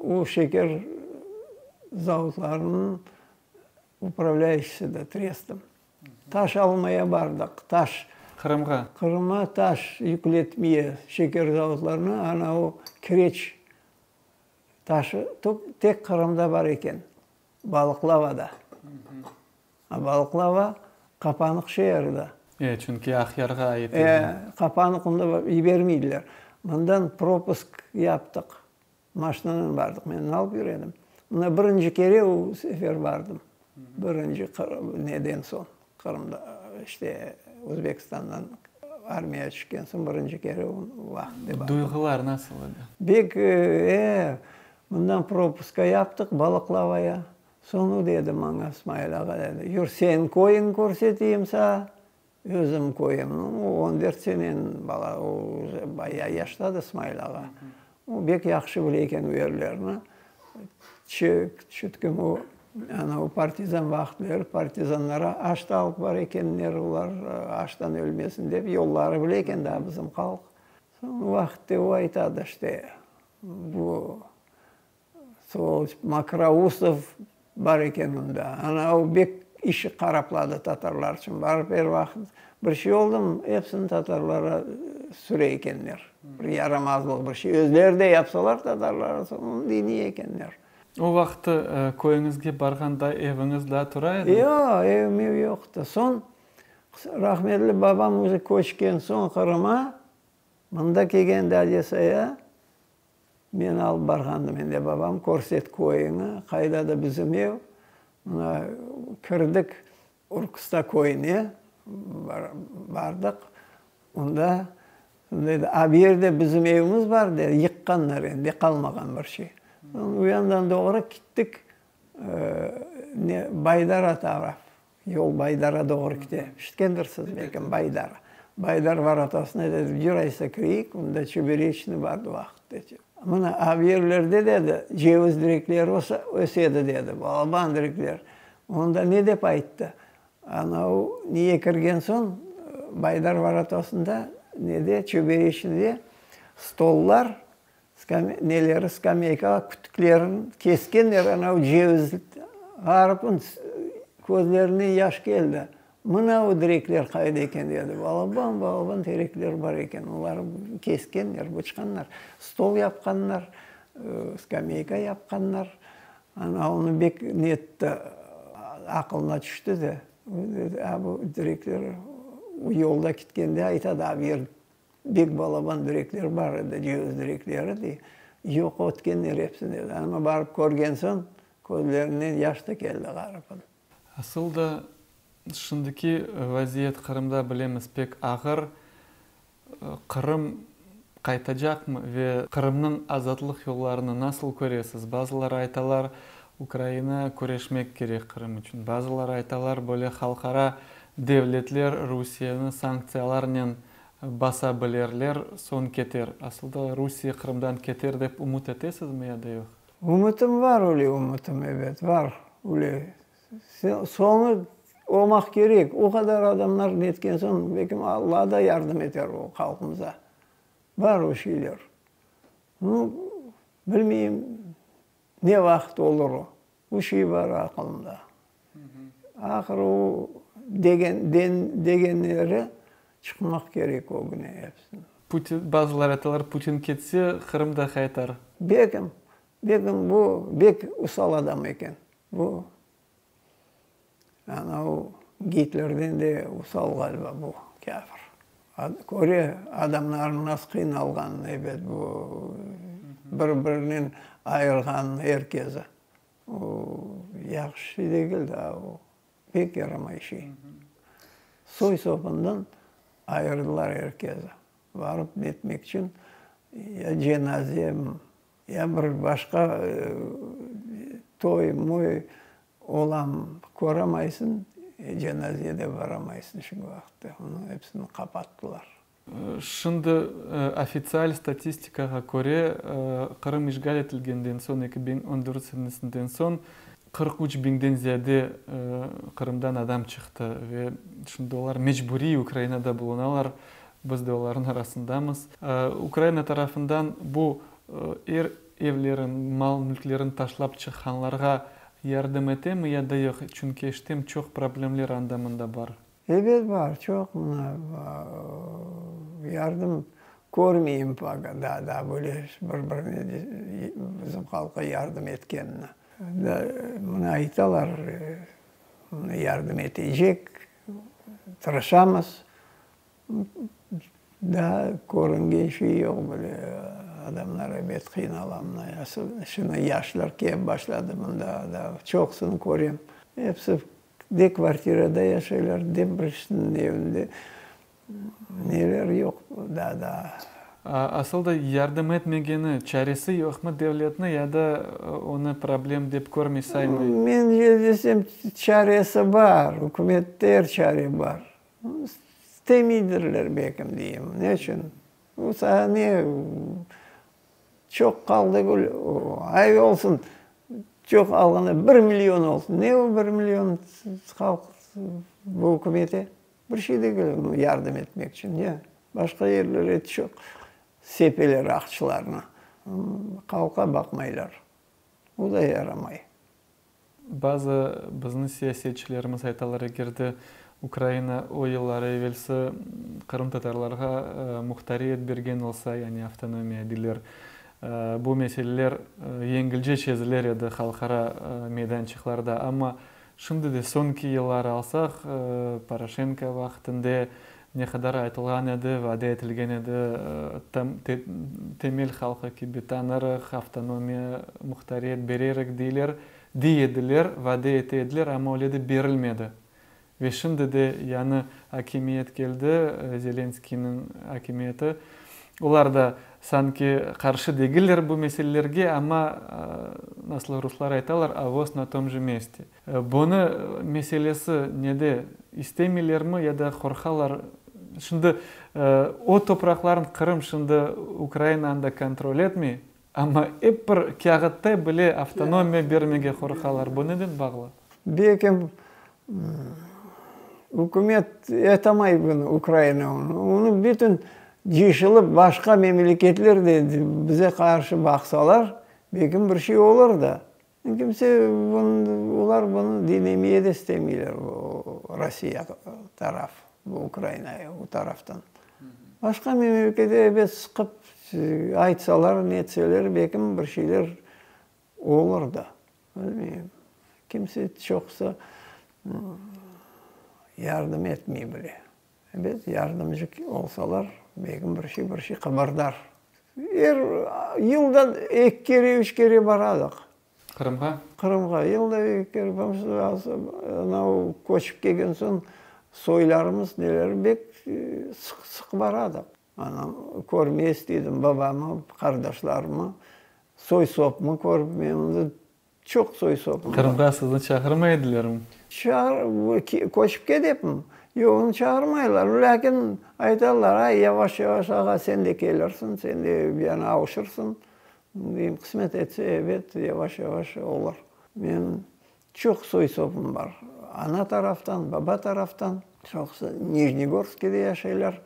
o şeker zavodlarınıñ upravlâyuşisi trestim. Taş almaya bardıq, taş. Qırımğa? Qırımğa taş yükletmeye şeker zavodlarına, ana o kireç taşı tek Qırımda bar eken, Balıqlavada. A Balıqlava qapanıq şeer da. E, çünki Aqyarğa ait edi. E, qapanıq, onda yibermeydiler. Mından propusk yaptıq. Maşinanen bardıq, men alıp yüredim. Mına birinci kere o sefer bardım. Birinci neden soñ, Qırımda, işte, Özbekistandan armiyağa tüşken soñ birinci kere o vaqıtte bardım. Duyğular nasıl edi? Bek, e, mından propuska yaptıq Balıqlavaya. Soñ o dedi maña, Smail ağa dedi, yür sen köyüñ körseteyim sağa. Özüm köyüm, o on dört senen bala, o uje baya yaştadı Smail ağa. O bek yahşı bile eken o yerlerni. Çütkim o, ana o partizan vaqıtları partizanlara aş da alıp bara ekenler, olar aştan ölmesin dep, yolları bile eken daa bizim halq. Soñ o vaqıtte o aytadı, işte, bu Svoloç, Mokrousov bar eken onda. Ana, o bek işi qarapladı tatarlar içün. Barıp er vaqıt bir şey oldumı, epsini tatarlara süre ekenler. Bir yaramazlıq, bir şey. Özleri de yapsalar tatarlara, soñ onı diniy ekenler. O vaqıtı köyüñizge barğanda eviñiz daa tura edimi? Yoq, ev-mev yoqtı. Soñ, rahmetli babam özü köçken soñ Qırıma, mında kelgende Odessaya, Meni alıp barğandı mende babam, körset köyüñi, qayda da bizim ev. Mına kirdik Urkusta köyüne, bardıq. Onda dedi, a bu yerde bizim evimiz bar dedi, yıqqanlar endi, qalmağan bir şey. O yandan doğru kittik ne Baydara taraf. Yol Baydara doğru kite. İşitkendirsiz belkim, Baydar. Baydar vorotasına dedi, yür aysa kireyik, onda çöbereçni bardı vaqıt. Mına, a bu yerlerde, dedi, ceviz direkleri ösedi, dedi, balaban direkler. Onda ne dep ayttı? Anau neye kirgen soñ, Baydar vorotasında, nede, çöbereçnide stollar Neleri, skameykalar, kütüklerin keskenler, anavı ceviz ğaripniñ közlerinden yaş keldi. Mınavı direkler qayda eken, dedi. Balaban, balaban terekler bar eken, oları keskenler, bıçqanlar. Stol yapqanlar, skameyka yapqanlar. Anavını bek netti, aqılına tüşti de, dedi, a bu direkler yolda ketkende aytadı, a bu yer Bek balaban direkler bar edi, ceviz direkleri, dey. Yoq ötkenler episi, dedi. Amma barıp körgen soñ, közlerinden yaş da keldi ğaripniñ. Asıl da, şimdiki vaziyet Qırımda, bilemiz, pek ağır. Qırım qaytacaqmı ve Qırımnıñ azatlıq yollarını nasıl köresiz? Bazıları aytalar, Ukraina küreşmek kerek Qırım içün. Bazıları aytalar, böyle halqara devletler Rusiyeni sanktsiyalarnen basa bilerler, soñ keter. Asılda Rusiye Qırımdan keter dep ümüt etesizmi ya da yoq? Ümütim var öyle ümütim, ebet, var öyle. Soñu olmaq kerek. O qadar adamlar netken soñ, belkim Alla da yardım eter o halqımıza. Bar o şeyler. Nu, bilmeyim, ne vaqıt olur o. Bu şey bar aqılımda. Ahırı o degen, den, degenleri çıqmaq kerek ögüne epsiniñ. Putin, bazıları aytalar, Putin ketse, Qırım da qaytar. Bekim, bekim bu bek usal adam eken. Bu, ana o Gitlerden de usal ğaliba bu kâfir. Köre adamlarnıñ nasıl qıynalğanını, ebet, bu bir-birinen ayırğanını er kezi. O, yahşı şey degil daa o, pek yaramay şey. Soy-sopundan ayırdılar er kezi. Barıp netmek içün ya cenaze, ya bir başqa toy-moy olam köramaysıñ, cenazeye de baramaysıñ şimdi vaqıtta. Onıñ episini qapattılar. Şimdi ofitsial statistikağa köre, Qırım işğal etilgenden soñ, 2014 senesinden soñ, 43 biñden ziyade Qırımdan adam çıqtı ve şimdi olar mecburiy Ukrainada bulunalar, biz de olarnıñ arasındamız. Ukraina tarafından bu er evlerin, mal-mülklerin taşlap çıqqanlarğa yardım etemi ya da yoq? Çünki eşitem, çoq problemler anda-mında bar. Ebet bar, çoq mına yardım körmeyim paga daa da böyle bir birine bizim halqqa yardım etkenini. Mına aytalar, yardım etecek, tırışamız. Daa körüngen şey yoq böyle, adamlar ebet qıynala mına, şimdi yaşlar kelip başladı mında da, çoqusını körem, episi De kvartirada yaşaylar, de birisiniñ evinde. Neler yoq daa daa. Asıl da yardım etmegeni çaresi yoqmı devletni ya da onı problem dep körmey saymay? Mence desem çaresi bar, ükümette er çare bar. İstemeydirler belkim deyim. Ne içün? Bu sağa ne çoq qaldı degil, ay olsun, çoq alğanda bir million olsun. Ne o bir million halq bu ükümete? Bir şey degil yardım etmek içün. Ne? Başqa yerlere çoq sepeler aqçılarnı. Halqqa baqmaylar. O da yaramay. Bazı bizni siyasetçilerimiz aytalar, eger de Ukraina o yılları evelsi qırımtatarlarğa muhtariyet bergen olsa, yani avtonomiya deyler, bu meseleler yengilce çeziler edi halqara meydançıqlarda. Amma şimdi de soñki yılları alsaq, Poroşenko vaqtında ne qadar aytılğan edi, vade etilgen edi, temel halqı kibi tanırıq, avtonomiya, muhtariyet bererik deyler, dey ediler, vade ete ediler, amma öyle de berilmedi. Ve şimdi de yañı akimiyet keldi, Zelenskiyniñ akimiyeti. Olar da sanki qarşı degiller bu meselelerge, amma, nasıl ruslar aytalar, a voz na tom je meste. Bunı meselesi nede, istemeylermi ya da qorqalar? Şimdi o topraqlarnı Qırım şimdi Ukraina anda kontrol etmey, amma ep bir kâğıtta bile avtonomiya bermege qorqalar. Bu neden bağlı? Belki ükümet etamay bunı, Ukraina onı. Onı bütün cıyışılıp başqa memleketler de bize qarşı baqsalar, belki bir şey olur da. Kimse bunı, olar bunı diñlemeye de istemeyler, bu Rossiya taraf, bu Ukraina o taraftan. Başqa memlekete ebet sıqıp aytsalar, netseler, belki bir şeyler olur da. Bilmeyim. Kimse çoqusı yardım etmey bile. Ebet, yardımcı olsalar, belki bir şey, bir şey qıbırdar. Er yılda eki kere, üç kere baradıq. Qırımğa? Qırımğa. Yılda eki kere. Anau köçip kelgen soñ soylarımız, neler, bek sıq-sıq baradıq. Anam körmeye isteydim babamı, qardaşlarımı, soy-sopumı körip, Çoq soy-sopum bar. Qırımğa sizni çağırmay edilermi? Köçip ketepmi? Yoq, onı çağırmaylar. Lâkin aytalar, ay, yavaş-yavaş, ağa, sen de kelirsiñ, sen de yani avuşırsıñ. Deyim, qısmet etse, ebet, yavaş-yavaş olur. Menim çoq soy-sopum bar. Ana taraftan, baba taraftan. Çoqusı Nijnegorskiyde yaşaylar.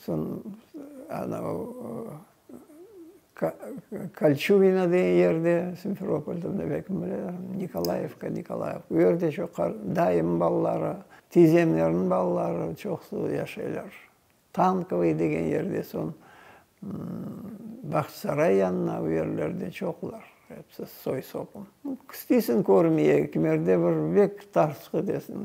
Soñ, ana, Kolçugino degen yerde, Simferopolda da belki bileler, Nikolayevka, Nikolayevka, o yerde çoq dayım balaları, tizemlerniñ balaları çoqusı yaşaylar. Tankovıy degen yerde, soñ Bağçasaray yanına, o yerlerde çoqlar, episi soy-sopum. İsteysiñ körmeye, kimerde bir bek tarsıq etesiñ,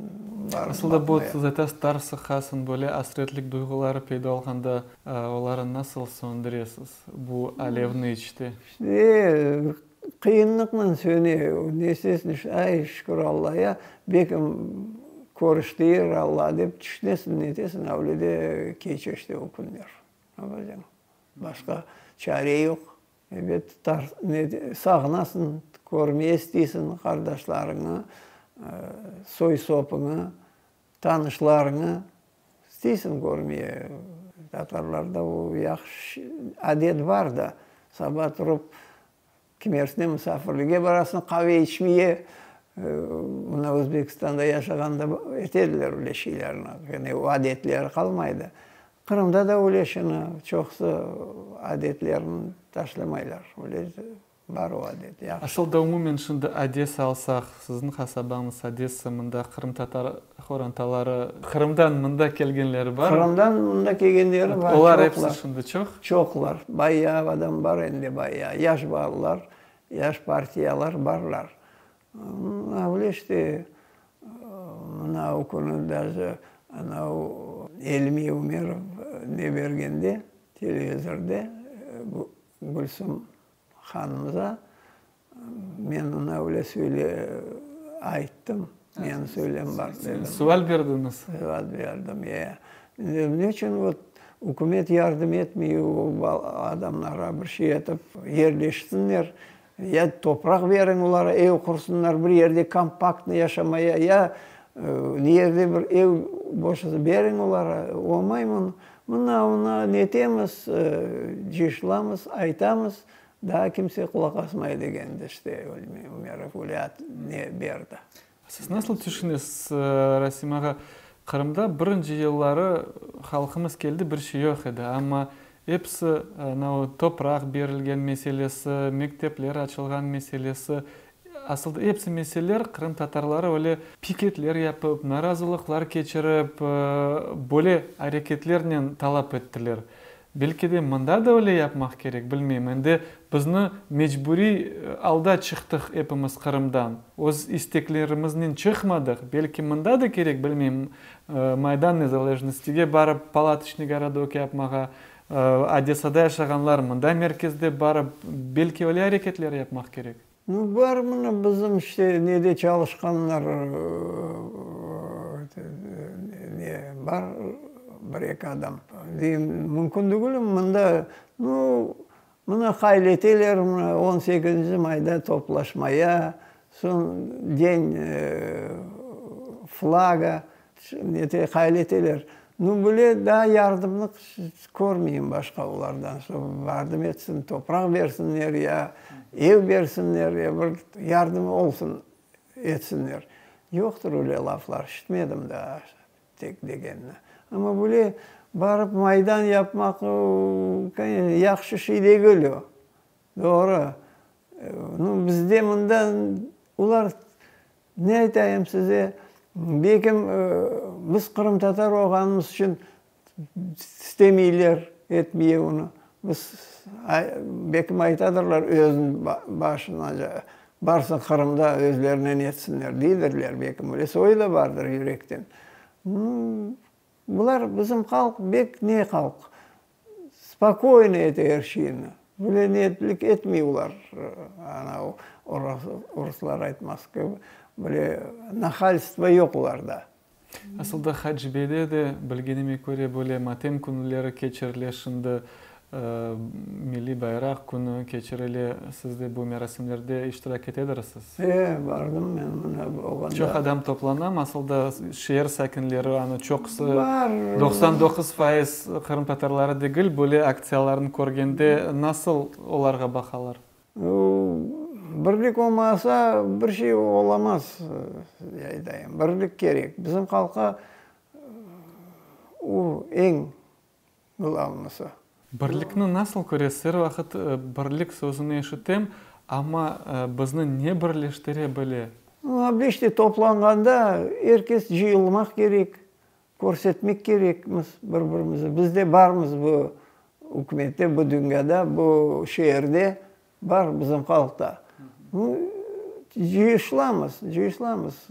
barıp Asıl da bu, siz aytasız, tarsıqasıñ, böyle asretlik duyğuları peyda olğanda, Oları nasıl söndüresiz, bu alevni içte? İşte, qıyınlıqnen söne. Ne istesiñ, ay, şükür Allaya, belki körüştirir Alla dep tüşünesiñ, netesiñ, avle de keçe işte o künler. Ne yapacañ? Başqa çare yoq. Ebet, sağınasıñ, körmeye isteysiñ qardaşlarıñı, soy-sopuñı, tanışlarıñı. İsteysiñ körmeye. Tatarlarda o yahşı adet bar da, saba turıp kimersine musafirlige barasıñ, qave içmeye, mına Özbekistanda yaşağanda ete ediler öyle şeylerni, yani o adetleri qalmaydı. Qırımda da öyle şini, çoqusı adetlerini taşlamaylar, öyle Bar o adet, yahşı. Asıl da umumen şimdi Odessa alsaq, siziñ qasabañız Odessa, mında qırımtatar horantaları, Qırımdan mında kelgenleri barmı? Qırımdan mında kelgenleri bar, çoqlar. Olar episi şimdi çoq? Çoqlar, bayağı adam bar endi, bayağı. Yaş balalar, yaş partiyalar barlar. Öyle işte, mına o künü daje anau Elmi Ümerov ne bergende televizorde, Gülsüm hanımıza men oña öyle söyle ayttım, menim söylem bar dedim. Sual berdiñiz? Sual berdim, e. Dedim, neçün vot ükümet yardım etmey o adamlara bir şey etip yerleşsinler, ya topraq beriñ olara, ev qursınlar bir yerde kompaktno yaşamaya, ya ne yerde bir ev boş olsa beriñ olara, olmay mı? Mına onı netemiz, cıyışlamız, aytamız, daa kimse qulaq asmay degende, işte, İlmi Ümerov öyle ne berdi. Siz nasıl tüşünesiz, Rasim ağa, Qırımda birinci yılları halqımız keldi, bir şey yoq edi, amma episi, ana o topraq berilgen meselesi, mektepler açılğan meselesi, Asılda episi meseleler qırımtatarları öyle piketler yapıp, narazılıqlar keçirip, böyle areketlernen talap ettiler. Belki de mında da öyle yapmaq kerek, bilmeyim. Endi bizni mecburiy alda çıqtıq epimiz Qırımdan. Öz isteklerimiznen çıqmadıq. Belki mında da kerek, bilmeyim, Maydan Nezalejnostige barıp palatoçnıy gorodok yapmağa, Odessada yaşağanlar mında merkezde barıp, belki öyle areketler yapmaq kerek. Nu, bar mına bizim işte nede çalışqanlar, ne, bar bir-eki adam. Deyim, mümkün degil mında, nu, mına qayleteler, mına on sekizinci mayda toplaşmaya, soñ den flaga, Nete qayleteler. Nu, bile daa yardımnı körmeyim başqa olardan, şo yardım etsin, topraq bersinler ya ev bersinler, ya bir yardım olsun etsinler. Yoqtır öyle laflar, işitmedim daa tek degenini. Amma bile barıp maydan yapmaq, yahşı şey degil o. Doğru. Nu, bizde mında olar Ne aytayım size, belkim biz qırımtatar olğanımız içün istemeyler etmeye onı. Biz, belkim aytadırlar özüniñ başına, barsın Qırımda özlerinen etsinler deydirler, belkim öyle soyu da bardır yürekten. Bular bizim halq bek ne halq, spokoyno ete er şeyni, böyle netlik etmey olar, ana oruslar aytmaz kibi, böyle nahalstvo yoq olarda. Asılda Hacıbeyde de, bilgenime köre, böyle matem künleri keçirile şimdi, Milliy bayraq künü keçirile, siz de bu merasimlerde iştirak etedirsiz? E, bardım men mına olğanda. Çoq adam toplanamı? Asıl da şeer sakinleri, anı çoqusı, 99% qırımtatarları degil, böyle aktsiyalarnı körgende nasıl olarğa baqalar? Birlik olmasa, bir şey olamaz, aytayım. Birlik kerek. Bizim halqqa o eñ Glavnısı. Birlikni nasıl köresiz? Er vaqıt birlik sözüni eşitem, amma bizni ne birleştire bile? Obişte toplanğanda er kes cıyılmaq kerek, körsetmek kerekmiz bir-birimizi. Biz de barmız bu ükümette, bu dünyada, bu şeerde, bar bizim halq da. Cıyışlamız, cıyışlamız.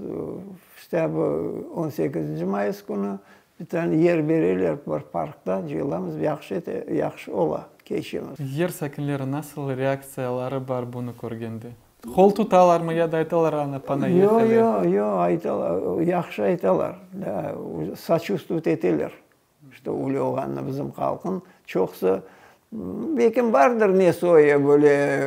İşte bu on sekizinci mayıs künü Bir tane yer bereler, bir parkta cıyılamız, yahşı ete, yahşı ola, keçemiz. Yer sakinleri nasıl reaktsiyaları bar bunı körgende? Qol tutalarmı ya da aytalar ana ponaehali? Yo, yo, yo, aytalar, yahşı aytalar, da, soçuvstvovать eteler, çto öyle olğanını bizim halqın çoqusı, belkim bardır ne soyu böyle,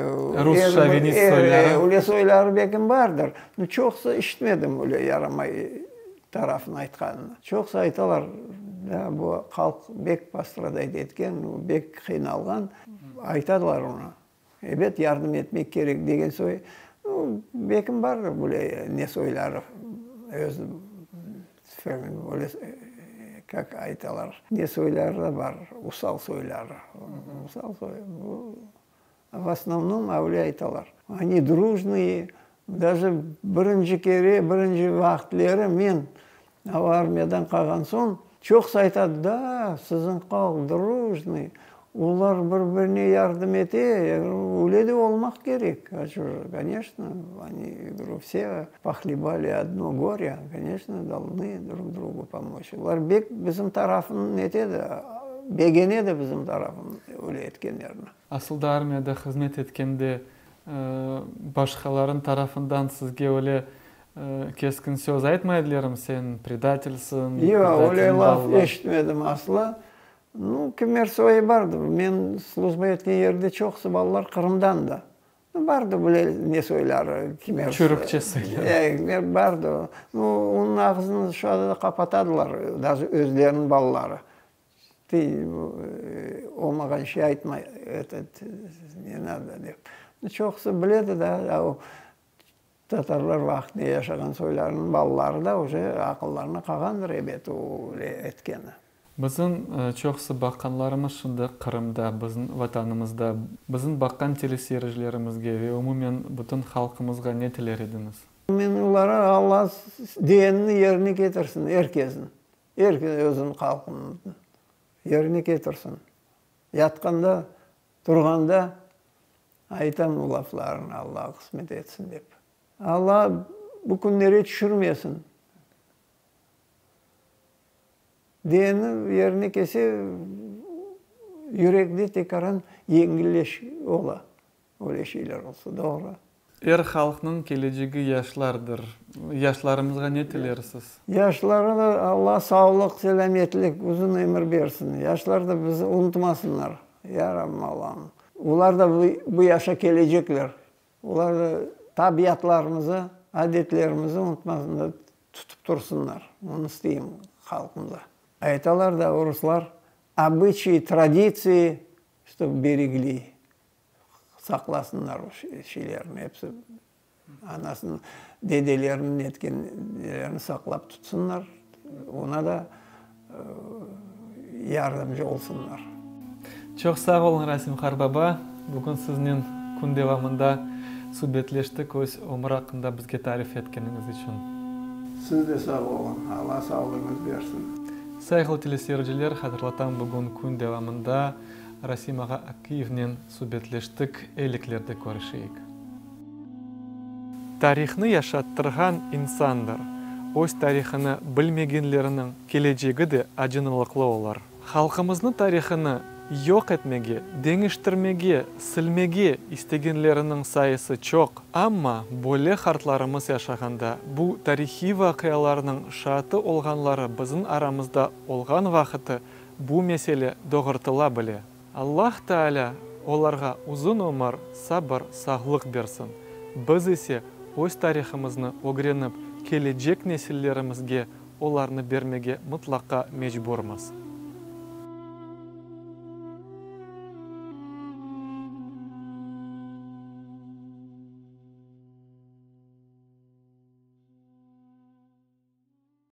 Rus şovinist soyları. Öyle soyları belkim bardır, no çoqusı işitmedim öyle yaramay tarafını aytqanını. Çoqusı aytalar. Da, bu halq bek postradayt etken, bek qıynalğan, aytadılar onı. Ebet, yardım etmek kerek degen soy, bekim bar böyle ne soyları, öz böyle, kak aytalar, ne soyları da bar, usal soyları, usal soy, bu, v osnovnom öyle aytalar. Oni drujnıye, daje birinci kere, birinci vaqıtleri men armiyadan qalğan soñ, çoqusı aytadı, da, siziñ halq drujnıy, olar bir-birine yardım ete, öyle de olmaq kerek, a ço je, koneçno, oni, govorю, vse pohlebali odno gore, koneçno, dolnı drug drugu pomoç. Olar bek bizim tarafnı netedi, begenedi bizim tarafnı öyle etkenlerini. Asıl da armiyada hızmet etkende başqalarınıñ tarafından sizge öyle keskin söz aytmaydılarmı, sen predatelsiñ, Yoq, öyle laf eşitmedim asla. Nu, kimer soyı bardı. Men slujba etken yerde çoqusı balalar Qırımdan da. Bardı böyle ne soyları, kimer. Çürükçe soyları. Kimer bardı. Nu, onıñ ağzını şu arada qapatadılar, daje özleriniñ balaları. Tı olmağan şey aytma, etot, ne nado dep. Çoqusı biledi da, o tatarlar vaqtında yaşağan soylarınıñ balaları da uje aqıllarına qalğandır ebet o öyle etkeni. Bizim çoqusı baqqanlarımız şimdi Qırımda, bizim Vatanımızda. Bizim baqqan teleseyircilerimizge ve umumen bütün halqımızğa ne tiler ediñiz? Men olara Alla degenini yerine ketirsin, er kesin. Er kes özüniñ halqınıñ yerine ketirsin. Yatqanda, turğanda aytam bu laflarnı, Alla qısmet etsin dep. Alla bu künlere tüşürmesin. Degeni yerine kelse, yürekte tekaran yengilleş ola. Öyle şeyler olsa, doğru. Er halqnıñ kelecegi yaşlardır. Yaşlarımızğa ne tilersiz? Yaşlara da Alla sağlıq, selâmetlik, uzun ömür bersin. Yaşlar da bizi unutmasınlar. Ya Rabbim Allam. Olar da bu yaşa kelecekler. Olar da tabiatlarımızı, adetlerimizi unutmasınlar, tutıp tursınlar. Onı isteyim halqımıza. Aytalar da oruslar, Obıçayi, traditsii, çtob beregli. Saqlasınlar o şeylerni, episi anasınıñ, dedeleriniñ etkenlerini saqlap tutsınlar, oña da yardımcı olsunlar. Çoq sağ oluñ, Rasim qarbaba. Bugün siznen kün devamında subetleştik, öz ömür aqqında bizge tarif etkeniñiz içün. Siz de sağ oluñ, Alla sağlığıñız bersin. Sayğılı teleseyirciler, hatırlatam, bugün kün devamında Rasim ağa Akiyevnen subetleştik, Eliklerde körüşeyik. Tarihnı yaşattırğan insandır. Öz tarihını bilmegenleriniñ kelecegi de acınılıqlı olur. Halqımıznı tarihını yoq etmege, deñiştirmege, silmege istegenleriniñ sayısı çoq, amma böyle qartlarımız yaşağanda bu tarihiy vaqialarnıñ şaatı olğanları bizim aramızda olğan vaqıtı Bu mesele doğurtıla bile. Allah Taalâ olarğa uzun ömür, sabır, sağlıq bersin. Biz ise öz tarihımıznı ögrenip, kelecek nesillerimizge olarnı bermege mıtlaqa mecburmız.